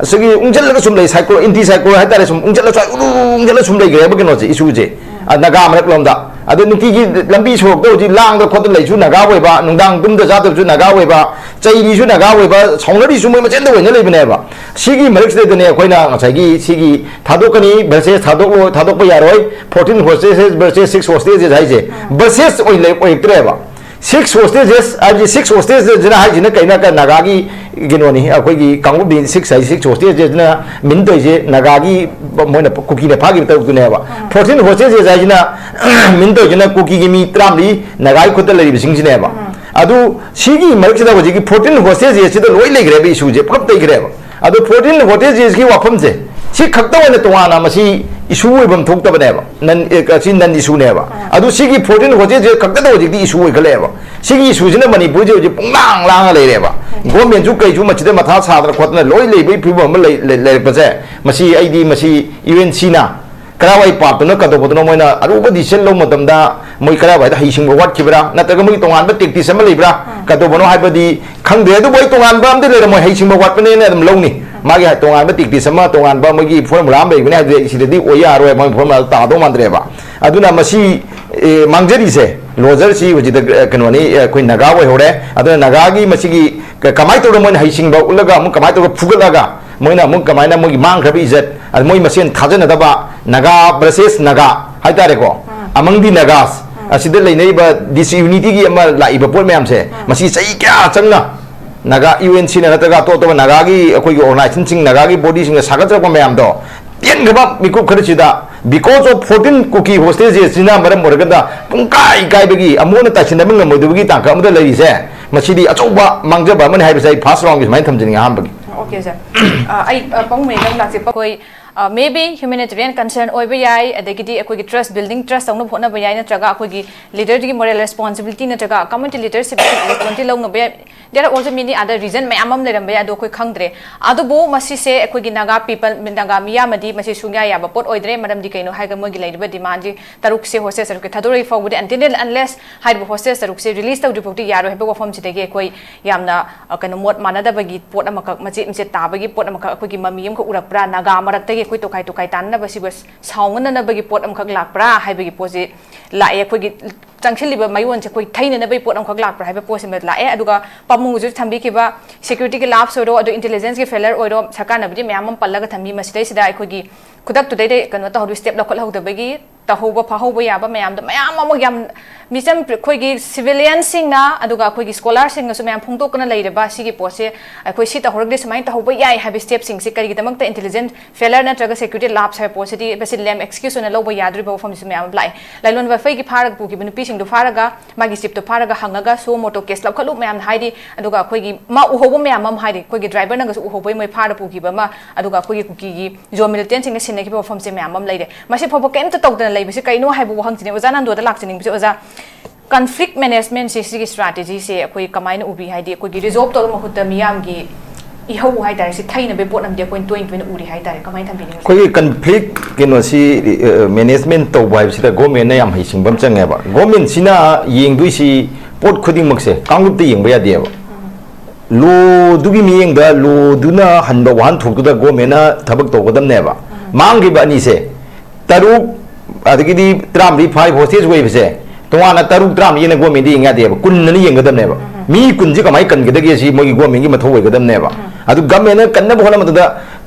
ꯑꯁꯤꯒꯤ ꯎꯪꯁꯤꯜꯂꯒ ꯁꯨꯝ ꯂꯩ, ꯁꯥꯏꯀꯣ, ꯑꯦꯟꯇꯤ ꯁꯥꯏꯀꯣ ꯍꯥꯏꯇꯥꯔꯦ, ꯁꯨꯝ ꯎꯪꯁꯤꯜꯂ, ꯁ꯭ꯋꯥꯏ ꯎꯔꯨ ꯎꯔꯨ ꯎꯪꯁꯤꯜꯂ ꯁꯨꯝ ꯂꯩꯈ꯭ꯔꯦꯕ ꯀꯩꯅꯣꯁꯦ, ꯏꯁꯨꯁꯦ꯫ ꯑ, ꯅꯥꯒꯥ ꯃꯔꯛꯂꯣꯝꯗ꯫ ꯑꯗꯣ ꯅꯨꯡꯇꯤꯒꯤ ꯂꯝꯕꯤ ꯁꯣꯔꯣꯛꯇ ꯍꯧꯖꯤꯛ ꯂꯥꯡꯗ ꯈꯣꯠꯇꯅ ꯂꯩꯁꯨ ꯅꯥꯒꯥ ꯑꯣꯏꯕ, ꯅꯨꯡꯗꯥꯡ ꯇꯨꯝꯗ ꯆꯥꯗꯕꯁꯨ ꯅꯥꯒꯥ ꯑꯣꯏꯕ, ꯆꯩꯔꯤꯁꯨ ꯅꯥꯒꯥ ꯑꯣꯏꯕ, ꯁꯥꯎꯅꯔꯤꯁꯨ ꯃꯣꯏ ꯃꯁꯦꯟꯗ ꯑꯣꯏꯅ ꯂꯩꯕꯅꯦꯕ꯫ ꯁꯤꯒꯤ ꯃꯔꯛꯁꯤꯗꯩꯗꯅꯦ ꯑꯩꯈꯣꯏꯅ ꯉꯁꯥꯏꯒꯤ ꯁꯤꯒꯤ ꯊꯥꯗꯣꯛꯀꯅꯤ, ꯚꯔꯁꯦꯁ ꯊꯥꯗꯣꯛꯂꯣꯏ, ꯊꯥꯗꯣꯛꯄ ꯌꯥꯔꯣꯏ, ꯐꯣꯔꯇꯤꯟ ꯍꯣꯁꯇꯦꯖꯦꯁ ꯚꯔꯁꯦꯁ ꯁꯤꯛꯁ ꯍꯣꯁꯇꯦꯖꯦꯁ ꯍꯥꯏꯁꯦ, ꯚꯔꯁꯦꯁ ꯑꯣꯏꯅ ꯑꯣꯏꯔꯛꯇ꯭ꯔꯦꯕ꯫ ꯁꯤꯛꯁ ꯍꯣꯁꯇꯦꯖꯦꯁ ꯍꯥꯏꯕꯁꯤ, ꯁꯤꯛꯁ ꯍꯣꯁꯇꯦꯖꯦꯁ ꯍꯥꯏꯁꯤꯅ ꯀꯩꯅꯣ? ꯀ-, ꯅꯥꯒꯥꯒꯤ ꯀꯩꯅꯣꯅꯤ, ꯑꯩꯈꯣꯏꯒꯤ ꯀꯥꯡꯂꯨꯞꯅꯤ꯫ ꯁꯤꯛꯁ ꯍꯥꯏꯁꯤ, ꯁꯤꯛꯁ ꯍꯣꯁꯇꯦꯖꯦꯁꯅ ꯃꯤꯟ ꯇꯧꯔꯤꯁꯦ ꯅꯥꯒꯥꯒꯤ, ꯃꯣꯏꯅ ꯀꯨꯀꯤꯅ ꯐꯥꯈꯤꯕ ꯇꯔꯨꯛꯇꯨꯅꯦꯕ꯫ ꯐꯣꯔꯇꯤꯟ ꯍꯣꯁꯇꯦꯖꯦꯁ ꯍꯥꯏꯁꯤꯅ ꯃꯤꯟ ꯇꯧꯔꯤꯁꯤꯅ ꯀꯨꯀꯤꯒꯤ ꯃꯤ ꯇꯔꯥꯃꯔꯤ ꯅꯥꯒꯥꯒꯤ ꯈꯨꯠꯇ ꯂꯩꯔꯤꯕꯁꯤꯡꯁꯤꯅꯦꯕ꯫ ꯑꯗꯨ ꯁꯤꯒꯤ ꯃꯔꯛꯁꯤꯗ ꯍꯧꯖꯤꯛꯀꯤ ꯐꯣꯔꯇꯤꯟ ꯍꯣꯁꯇꯦꯖꯦꯁꯁꯤꯗ ꯂꯣꯏ ꯂꯩꯈ꯭ꯔꯦꯕ, ꯏꯁꯨꯁꯦ ꯄꯨꯂꯞ ꯇꯩꯈ꯭ꯔꯦꯕ꯫ ꯑꯗꯣ ꯐꯣꯔꯇꯤꯟ ꯍꯣꯁꯇꯦꯖꯦꯁꯀꯤ ꯋꯥꯐꯝꯁꯦ ꯁꯤ ꯈꯛꯇ ꯑꯣꯏꯅ ꯇꯣꯉꯥꯟꯅ ꯃꯁꯤ ꯏꯁꯨ ꯑꯣꯏꯐꯝ ꯊꯣꯛꯇꯕꯅꯦꯕ, ꯅꯟ, ꯑꯦ, ꯁꯤ ꯅꯟ ꯏꯁꯨꯅꯦꯕ꯫ ꯑꯗꯨ ꯁꯤꯒꯤ ꯐꯣꯔꯇꯤꯟ ꯍꯣꯁꯇꯦꯖꯦꯁ ꯈꯛꯇꯗ ꯍꯧꯖꯤꯛꯇꯤ ꯏꯁꯨ ꯑꯣꯏꯈꯠꯂꯛꯑꯦꯕ꯫ ꯁꯤꯒꯤ ꯏꯁꯨꯁꯤꯅ ꯃꯅꯤꯄꯨꯔꯁꯦ ꯍꯧꯖꯤꯛ ꯄꯨꯡꯂꯥꯡ ꯂꯥꯡꯉ ꯂꯩꯔꯦꯕ꯫ ꯒꯣꯔꯃꯦꯟꯁꯨ ꯀꯩꯁꯨ ꯃꯁꯤꯗ ꯃꯊꯥ ꯁꯥꯗꯅ ꯈꯣꯠꯇꯅ ꯂꯣꯏ ꯂꯩꯕꯒꯤ ꯐꯤꯕꯝ ꯑꯃ ꯂꯩ-, ꯂꯩ-, ꯂꯩꯔꯛꯄꯁꯦ, ꯃꯁꯤ ꯑꯩꯗꯤ ꯃꯁꯤ ꯌꯨ ꯑꯦꯟ ꯁꯤꯅ ꯀꯔꯥꯏꯋꯥꯏ ꯄꯥꯞꯇꯅꯣ ꯀꯗꯧꯕꯗꯅꯣ ꯃꯣꯏꯅ ꯑꯔꯨꯕ ꯗꯤꯁꯤꯖꯟ ꯂꯧꯕ ꯃꯇꯝꯗ ꯃꯣꯏ ꯀꯔꯥꯏꯋꯥꯏꯗ ꯍꯩꯁꯤꯡꯕ ꯋꯥꯠꯈꯤꯕ꯭ꯔꯥ, ꯅꯠꯇ꯭ꯔꯒ ꯃꯣꯏꯒꯤ ꯇꯣꯉꯥꯟꯕ ꯇꯦꯛꯇꯤꯛꯁ ꯑꯃ ꯂꯩꯕ꯭ꯔꯥ, ꯀꯗꯧꯕꯅꯣ ꯍꯥꯏꯕꯗꯤ ꯈꯪꯗ꯭ꯔꯦ꯫ ꯑꯗꯨꯕꯨ ꯑꯩ ꯇꯣꯉꯥꯟꯕ ꯑꯝꯗꯤ ꯂꯩꯔꯝꯃꯣꯏ, ꯍꯩꯁꯤꯡꯕ ꯋꯥꯠꯄꯅꯦꯅ ꯑꯗꯨꯝ ꯂꯧꯅꯤ꯫ ꯃꯥꯒꯤ ꯇꯣꯉꯥꯟꯕ ꯇꯦꯛꯇꯤꯛꯁ ꯑꯃ, ꯇꯣꯉꯥꯟꯕ ꯃꯣꯏꯒꯤ ꯐꯣꯔꯃꯨꯂꯥ ꯑꯃ ꯂꯩꯕꯅꯤ ꯍꯥꯏꯕꯗꯤ ꯑꯩ ꯁꯤꯗꯗꯤ ꯑꯣꯏ ꯌꯥꯔꯣꯏ, ꯃꯣꯏ ꯐꯣꯔꯃꯨꯂꯥ ꯇꯥꯗꯧ ꯃꯥꯟꯗ꯭ꯔꯦꯕ꯫ ꯑꯗꯨꯅ ꯃꯁꯤ, ꯑꯦ, ꯃꯥꯡꯖꯔꯤꯁꯦ, ꯂꯣꯖꯔꯁꯤ ꯍꯧꯖꯤꯛꯇ, ꯑꯦ, ꯀꯩꯅꯣꯅꯤ, ꯑꯦ, ꯑꯩꯈꯣꯏ ꯅꯥꯒꯥ ꯑꯣꯏꯍꯧꯔꯦ꯫ ꯑꯗꯨꯅ ꯅꯥꯒꯥꯒꯤ ꯃꯁꯤꯒꯤ ꯀ-, ꯀꯃꯥꯏꯅ ꯇꯧꯔꯒ ꯃꯣꯏꯅ ꯍꯩꯁꯤꯡꯕ ꯎꯠꯂꯒ ꯑꯃꯨꯛ ꯀꯃꯥꯏꯅ ꯇꯧꯔꯒ ꯐꯨꯒꯠꯂꯒ ꯃꯣꯏꯅ ꯑꯃꯨꯛ ꯀꯃꯥꯏꯅ ꯃꯣꯏꯒꯤ ꯃꯥꯡꯈ꯭ꯔꯕ ꯏꯖꯠ, ꯑꯗ ꯃꯣꯏ ꯃꯁꯦꯟ ꯊꯥꯖꯅꯗꯕ, ꯅꯥꯒꯥ ꯚꯔꯁꯦꯁ ꯅꯥꯒꯥ ꯍꯥꯏꯇꯥꯔꯦꯀꯣ, ꯑꯃꯪ ꯗꯤ ꯅꯥꯒꯥꯁ, ꯑꯁꯤꯗ ꯂꯩꯅꯔꯤꯕ ꯗꯤꯁꯌꯨꯅꯤꯇꯤꯒꯤ ꯑꯃ ꯂꯥꯛꯏꯕ ꯄꯣꯠ ꯃꯌꯥꯝꯁꯦ, ꯃꯁꯤ ꯆꯍꯤ ꯀꯌꯥ ꯆꯪꯅ ꯅꯥꯒꯥ ꯌꯨ ꯑꯦꯟ ꯁꯤꯅ ꯅꯠꯇ꯭ꯔꯒ ꯑꯇꯣꯞ ꯑꯇꯣꯞꯄ ꯅꯥꯒꯥꯒꯤ ꯑꯩꯈꯣꯏꯒꯤ ꯑꯣꯔꯒꯅꯥꯏꯖꯦꯁꯟꯁꯤꯡ, ꯅꯥꯒꯥꯒꯤ ꯕꯣꯗꯤꯁꯤꯡꯅ ꯁꯥꯒꯠꯆꯔꯛꯄ ꯃꯌꯥꯝꯗꯣ ꯇꯦꯟꯈ꯭ꯔꯕ ꯃꯤꯀꯨꯞ ꯈꯔꯁꯤꯗ Because of fourteen Kuki hostels ꯁꯤꯅ ꯃꯔꯝ ꯑꯣꯏꯔꯒꯗ ꯄꯨꯡꯀꯥꯏ ꯀꯥꯏꯕꯒꯤ, ꯑꯃꯨꯛ ꯍꯟꯅ ꯇꯥꯏꯁꯤꯟꯅꯕ ꯉꯝꯃꯣꯏꯗꯕꯒꯤ ꯇꯥꯡꯀꯛ ꯑꯃꯗ ꯂꯩꯔꯤꯁꯦ, ꯃꯁꯤꯗꯤ ꯑꯆꯧꯕ ꯃꯥꯡꯖꯕ ꯑꯃꯅꯤ ꯍꯥꯏꯕꯁꯦ ꯑꯩ first round ꯒꯤ ꯁꯨꯃꯥꯏꯅ ꯊꯝꯖꯅꯤꯡꯉꯤ ꯑꯍꯥꯟꯕꯒꯤ꯫ Okay sir. ꯑ, ꯑꯩ ꯑ, ꯄꯥꯕꯨꯡ ꯃꯦꯗꯝ ꯂꯥꯛꯆꯦ꯫ ꯑꯩꯈꯣꯏ maybe humanitarian concern ꯑꯣꯏꯕ ꯌꯥꯏ, ꯑꯗꯒꯤꯗꯤ ꯑꯩꯈꯣꯏꯒꯤ trust building, trust ꯇꯧꯅꯕ ꯍꯣꯠꯅꯕ ꯌꯥꯏ, ꯅꯠꯇ꯭ꯔꯒ ꯑꯩꯈꯣꯏꯒꯤ leader ꯒꯤ moral responsibility ꯅꯠꯇ꯭ꯔꯒ community leadership ꯒꯤ responsibility ꯂꯧꯅꯕ ꯌꯥꯏ꯫ There are also many other reason ꯃꯌꯥꯝ ꯑꯃ ꯂꯩꯔꯝꯕ ꯌꯥꯏ, ꯑꯗꯣ ꯑꯩꯈꯣꯏ ꯈꯪꯗ꯭ꯔꯦ꯫ ꯑꯗꯨꯕꯨ ꯃꯁꯤꯁꯦ ꯑꯩꯈꯣꯏꯒꯤ Naga people, Naga ꯃꯤꯌꯥꯝꯅꯗꯤ ꯃꯁꯤ ꯁꯨꯡꯌꯥ ꯌꯥꯕ ꯄꯣꯠ ꯑꯣꯏꯗ꯭ꯔꯦ꯫ ꯃꯔꯝꯗꯤ ꯀꯩꯅꯣ ꯍꯥꯏꯔꯒ ꯃꯣꯏꯒꯤ ꯂꯩꯔꯤꯕ demand ꯁꯤ ꯇꯔꯨꯛꯁꯦ, hostage ꯇꯔꯨꯛꯁꯦ ꯊꯥꯗꯣꯔꯛꯏ ꯐꯥꯎꯕꯗꯤ, until and unless ꯍꯥꯏꯔꯤꯕ hostage ꯇꯔꯨꯛꯁꯦ release ꯇꯧꯗ꯭ꯔꯤ ꯐꯥꯎꯗꯤ ꯌꯥꯔꯣꯏ ꯍꯥꯏꯕ ꯋꯥꯐꯝꯁꯤꯗꯒꯤ ꯑꯩꯈꯣꯏ ꯌꯥꯝꯅ, ꯑ, ꯀꯩꯅꯣ, ꯃꯣꯠ ꯃꯥꯟꯅꯗꯕꯒꯤ ꯄꯣꯠ ꯑꯃꯈꯛ, ꯃꯆꯦꯠ ꯃꯆꯦꯠ ꯇꯥꯕꯒꯤ ꯄꯣꯠ ꯑꯃꯈꯛ, ꯑꯩꯈꯣꯏꯒꯤ ꯃꯃꯤ ꯑꯃꯈꯛ ꯎꯔꯛꯄ꯭ꯔꯥ? ꯅꯥꯒꯥ ꯃꯔꯛꯇꯒꯤ ꯑꯩꯈꯣꯏ ꯇꯣꯈꯥꯏ ꯇꯣꯈꯥꯏ ꯇꯥꯅꯅꯕ ꯁꯤꯕꯨ ꯁꯥꯎꯅꯅꯕꯒꯤ ꯄꯣꯠ ꯑꯃꯈꯛ ꯂꯥꯛꯄ꯭ꯔꯥ ꯍꯥꯏꯕꯒꯤ ꯄꯣꯠꯁꯤ ꯂꯥꯛꯑꯦ꯫ ꯑꯩꯈꯣꯏꯒꯤ ꯆꯪꯁꯤꯜꯂꯤꯕ ꯃꯌꯣꯟꯁꯦ ꯑꯩꯈꯣꯏ ꯊꯩꯅꯅꯕꯒꯤ ꯄꯣꯠ ꯑꯃꯈꯛ ꯂꯥꯛꯄ꯭ꯔꯥ ꯍꯥꯏꯕ ꯄꯣꯠꯁꯤꯃ ꯂꯥꯛꯑꯦ꯫ ꯑꯗꯨꯒ ꯄꯥꯕꯨꯡ ꯍꯧꯖꯤꯛ ꯊꯝꯕꯤꯈꯤꯕ security ꯒꯤ lapse ꯑꯣꯏꯔꯣ, ꯑꯗꯨ intelligence ꯒꯤ failure ꯑꯣꯏꯔꯣ, ꯁꯔꯀꯥꯔꯅꯕꯨꯗꯤ ꯃꯌꯥꯝ ꯑꯃ ꯄꯜꯂꯒ ꯊꯝꯃꯤ, ꯃꯁꯤꯗꯩꯁꯤꯗ ꯑꯩꯈꯣꯏꯒꯤ ꯈꯨꯗꯛꯇꯨꯗꯩꯗ ꯀꯩꯅꯣ ꯇꯧꯍꯧꯗꯕ, step ꯂꯧꯈꯠꯍꯧꯗꯕꯒꯤ ꯇꯧꯍꯧꯕ ꯐꯥꯍꯧꯕ ꯌꯥꯕ ꯃꯌꯥꯝꯗꯣ ꯃꯌꯥꯝ ꯑꯃ ꯌꯥꯝ ꯃꯤꯆꯝ ꯑꯩꯈꯣꯏꯒꯤ civilian ꯁꯤꯡꯅ ꯑꯗꯨꯒ ꯑꯩꯈꯣꯏꯒꯤ scholar ꯁꯤꯡꯅꯁꯨ ꯃꯌꯥꯝ ꯐꯣꯡꯗꯣꯛꯇꯅ ꯂꯩꯔꯕ ꯁꯤꯒꯤ ꯄꯣꯠꯁꯦ, ꯑꯩꯈꯣꯏ ꯁꯤ ꯇꯧꯍꯧꯔꯒꯗꯤ ꯁꯨꯃꯥꯏꯅ ꯇꯧꯍꯧꯕ ꯌꯥꯏ ꯍꯥꯏꯕ step ꯁꯤꯡꯁꯦ ꯀꯔꯤꯒꯤꯗꯃꯛꯇ intelligence failure ꯅꯠꯇ꯭ꯔꯒ security lapse ꯍꯥꯏꯕ ꯄꯣꯠꯁꯤꯗꯤ ꯃꯁꯤ lame excuse ꯑꯣꯏꯅ ꯂꯧꯕ ꯌꯥꯗꯣꯔꯤꯕ ꯋꯥꯐꯝꯁꯨ ꯃꯌꯥꯝ ꯑꯃ ꯂꯥꯛꯑꯦ꯫ ꯂꯥꯏꯂꯣꯟ ꯋꯥꯐꯩꯒꯤ ꯐꯥꯔꯒ ꯄꯨꯈꯤꯕ ꯅꯨꯄꯤꯁꯤꯡꯗꯣ ꯐꯥꯔꯒ, ꯃꯥꯒꯤ ꯆꯤꯞꯇꯣ ꯐꯥꯔꯒ ꯍꯪꯉꯒ suo motu case ꯂꯧꯈꯠꯂꯨ ꯃꯌꯥꯝ ꯍꯥꯏꯔꯤ꯫ ꯑꯗꯨꯒ ꯑꯩꯈꯣꯏꯒꯤ ꯃꯥ ꯎꯍꯧꯕ ꯃꯌꯥꯝ ꯑꯃ ꯍꯥꯏꯔꯤ, ꯑꯩꯈꯣꯏꯒꯤ driver ꯅꯒꯁꯨ ꯎꯍꯧꯕꯩ ꯃꯣꯏ ꯐꯥꯔ ꯄꯨꯈꯤꯕ ꯑꯃ, ꯑꯗꯨꯒ ꯑꯩꯈꯣꯏꯒꯤ ꯀꯨꯀꯤꯒꯤ ꯖꯣ militant ꯁꯤꯡꯅ ꯁꯤꯟꯅꯈꯤꯕ ꯋꯥꯐꯝꯁꯦ ꯃꯌꯥꯝ ꯑꯃ ꯂꯩꯔꯦ꯫ ꯃꯁꯤ ꯐꯥꯎꯕ ꯀꯩꯝꯇ ꯇꯧꯗꯅ ꯂꯩꯕꯁꯤ ꯀꯩꯅꯣ ꯍꯥꯏꯕ ꯋꯥꯍꯪꯁꯤꯅꯦ ꯑꯣꯖꯥ ꯅꯟꯗꯣꯗ ꯂꯥꯛꯆꯅꯤꯡꯕꯁꯦ꯫ ꯑꯣꯖꯥ, conflict management ꯁꯤ, ꯁꯤꯒꯤ strategy ꯁꯦ ꯑꯩꯈꯣꯏ ꯀꯃꯥꯏꯅ ꯎꯕꯤ? ꯍꯥꯏꯗꯤ ꯑꯩꯈꯣꯏꯒꯤ resolve ꯇꯧꯔ ꯃꯍꯨꯠꯇ ꯃꯤꯌꯥꯝꯒꯤ ꯏꯍꯧ ꯍꯥꯏꯇꯥꯔꯦ, ꯁꯤ ꯊꯩꯅꯕꯒꯤ ꯄꯣꯠ ꯑꯃꯗꯤ ꯑꯩꯈꯣꯏꯅ ꯇꯣꯏꯅ ꯇꯣꯏꯅ ꯎꯔꯤ ꯍꯥꯏꯇꯥꯔꯦ꯫ ꯀꯃꯥꯏꯅ ꯊꯝꯕꯤꯅꯤꯡꯉꯤ? ꯑꯩꯈꯣꯏꯒꯤ conflict ꯀꯩꯅꯣꯁꯤ, ꯑ, management ꯇꯧꯕ ꯍꯥꯏꯕꯁꯤꯗ government ꯅ ꯌꯥꯝ ꯍꯩꯁꯤꯡꯕ ꯑꯃ ꯆꯪꯉꯦꯕ꯫ Government ꯁꯤꯅ ꯌꯦꯡꯗꯣꯏꯁꯤ ꯄꯣꯠ ꯈꯨꯗꯤꯡꯃꯛꯁꯦ ꯀꯥꯡꯂꯨꯞꯇ ꯌꯦꯡꯕ ꯌꯥꯗꯦꯕ꯫ Law ꯗꯨꯒꯤ ꯃꯤꯠꯌꯦꯡꯗ, law ꯗꯨꯅ ꯍꯟꯕ ꯋꯥꯍꯟꯊꯣꯛꯇꯨꯗ government ꯅ ꯊꯕꯛ ꯇꯧꯒꯗꯕꯅꯦꯕ꯫ ꯃꯥꯡꯈ꯭ꯔꯤꯕ ꯑꯅꯤꯁꯦ, ꯇꯔꯨꯛ, ꯑꯗꯒꯤꯗꯤ ꯇꯔꯥꯃꯔꯤ ꯐꯥꯏꯚ hostage ꯑꯣꯏꯕꯁꯦ, ꯇꯣꯉꯥꯟꯅ ꯇꯔꯨꯛ, ꯇꯔꯥꯃꯔꯤꯅ government ꯗ ꯌꯦꯡ ꯌꯥꯗꯦꯕ, ꯀꯨꯟ ꯑꯅ ꯌꯦꯡꯒꯗꯕꯅꯦꯕ꯫ ꯃꯤ ꯀꯨꯟꯁꯦ ꯀꯃꯥꯏꯅ ꯀꯟꯒꯗꯒꯦ ꯁꯤ ꯃꯣꯏꯒꯤ government ꯒꯤ ꯃꯊꯧ ꯑꯣꯏꯒꯗꯕꯅꯦꯕ꯫ ꯑꯗꯨ government ꯅ ꯀꯟꯅꯕ ꯍꯣꯠꯅꯕ ꯃꯇꯝꯗ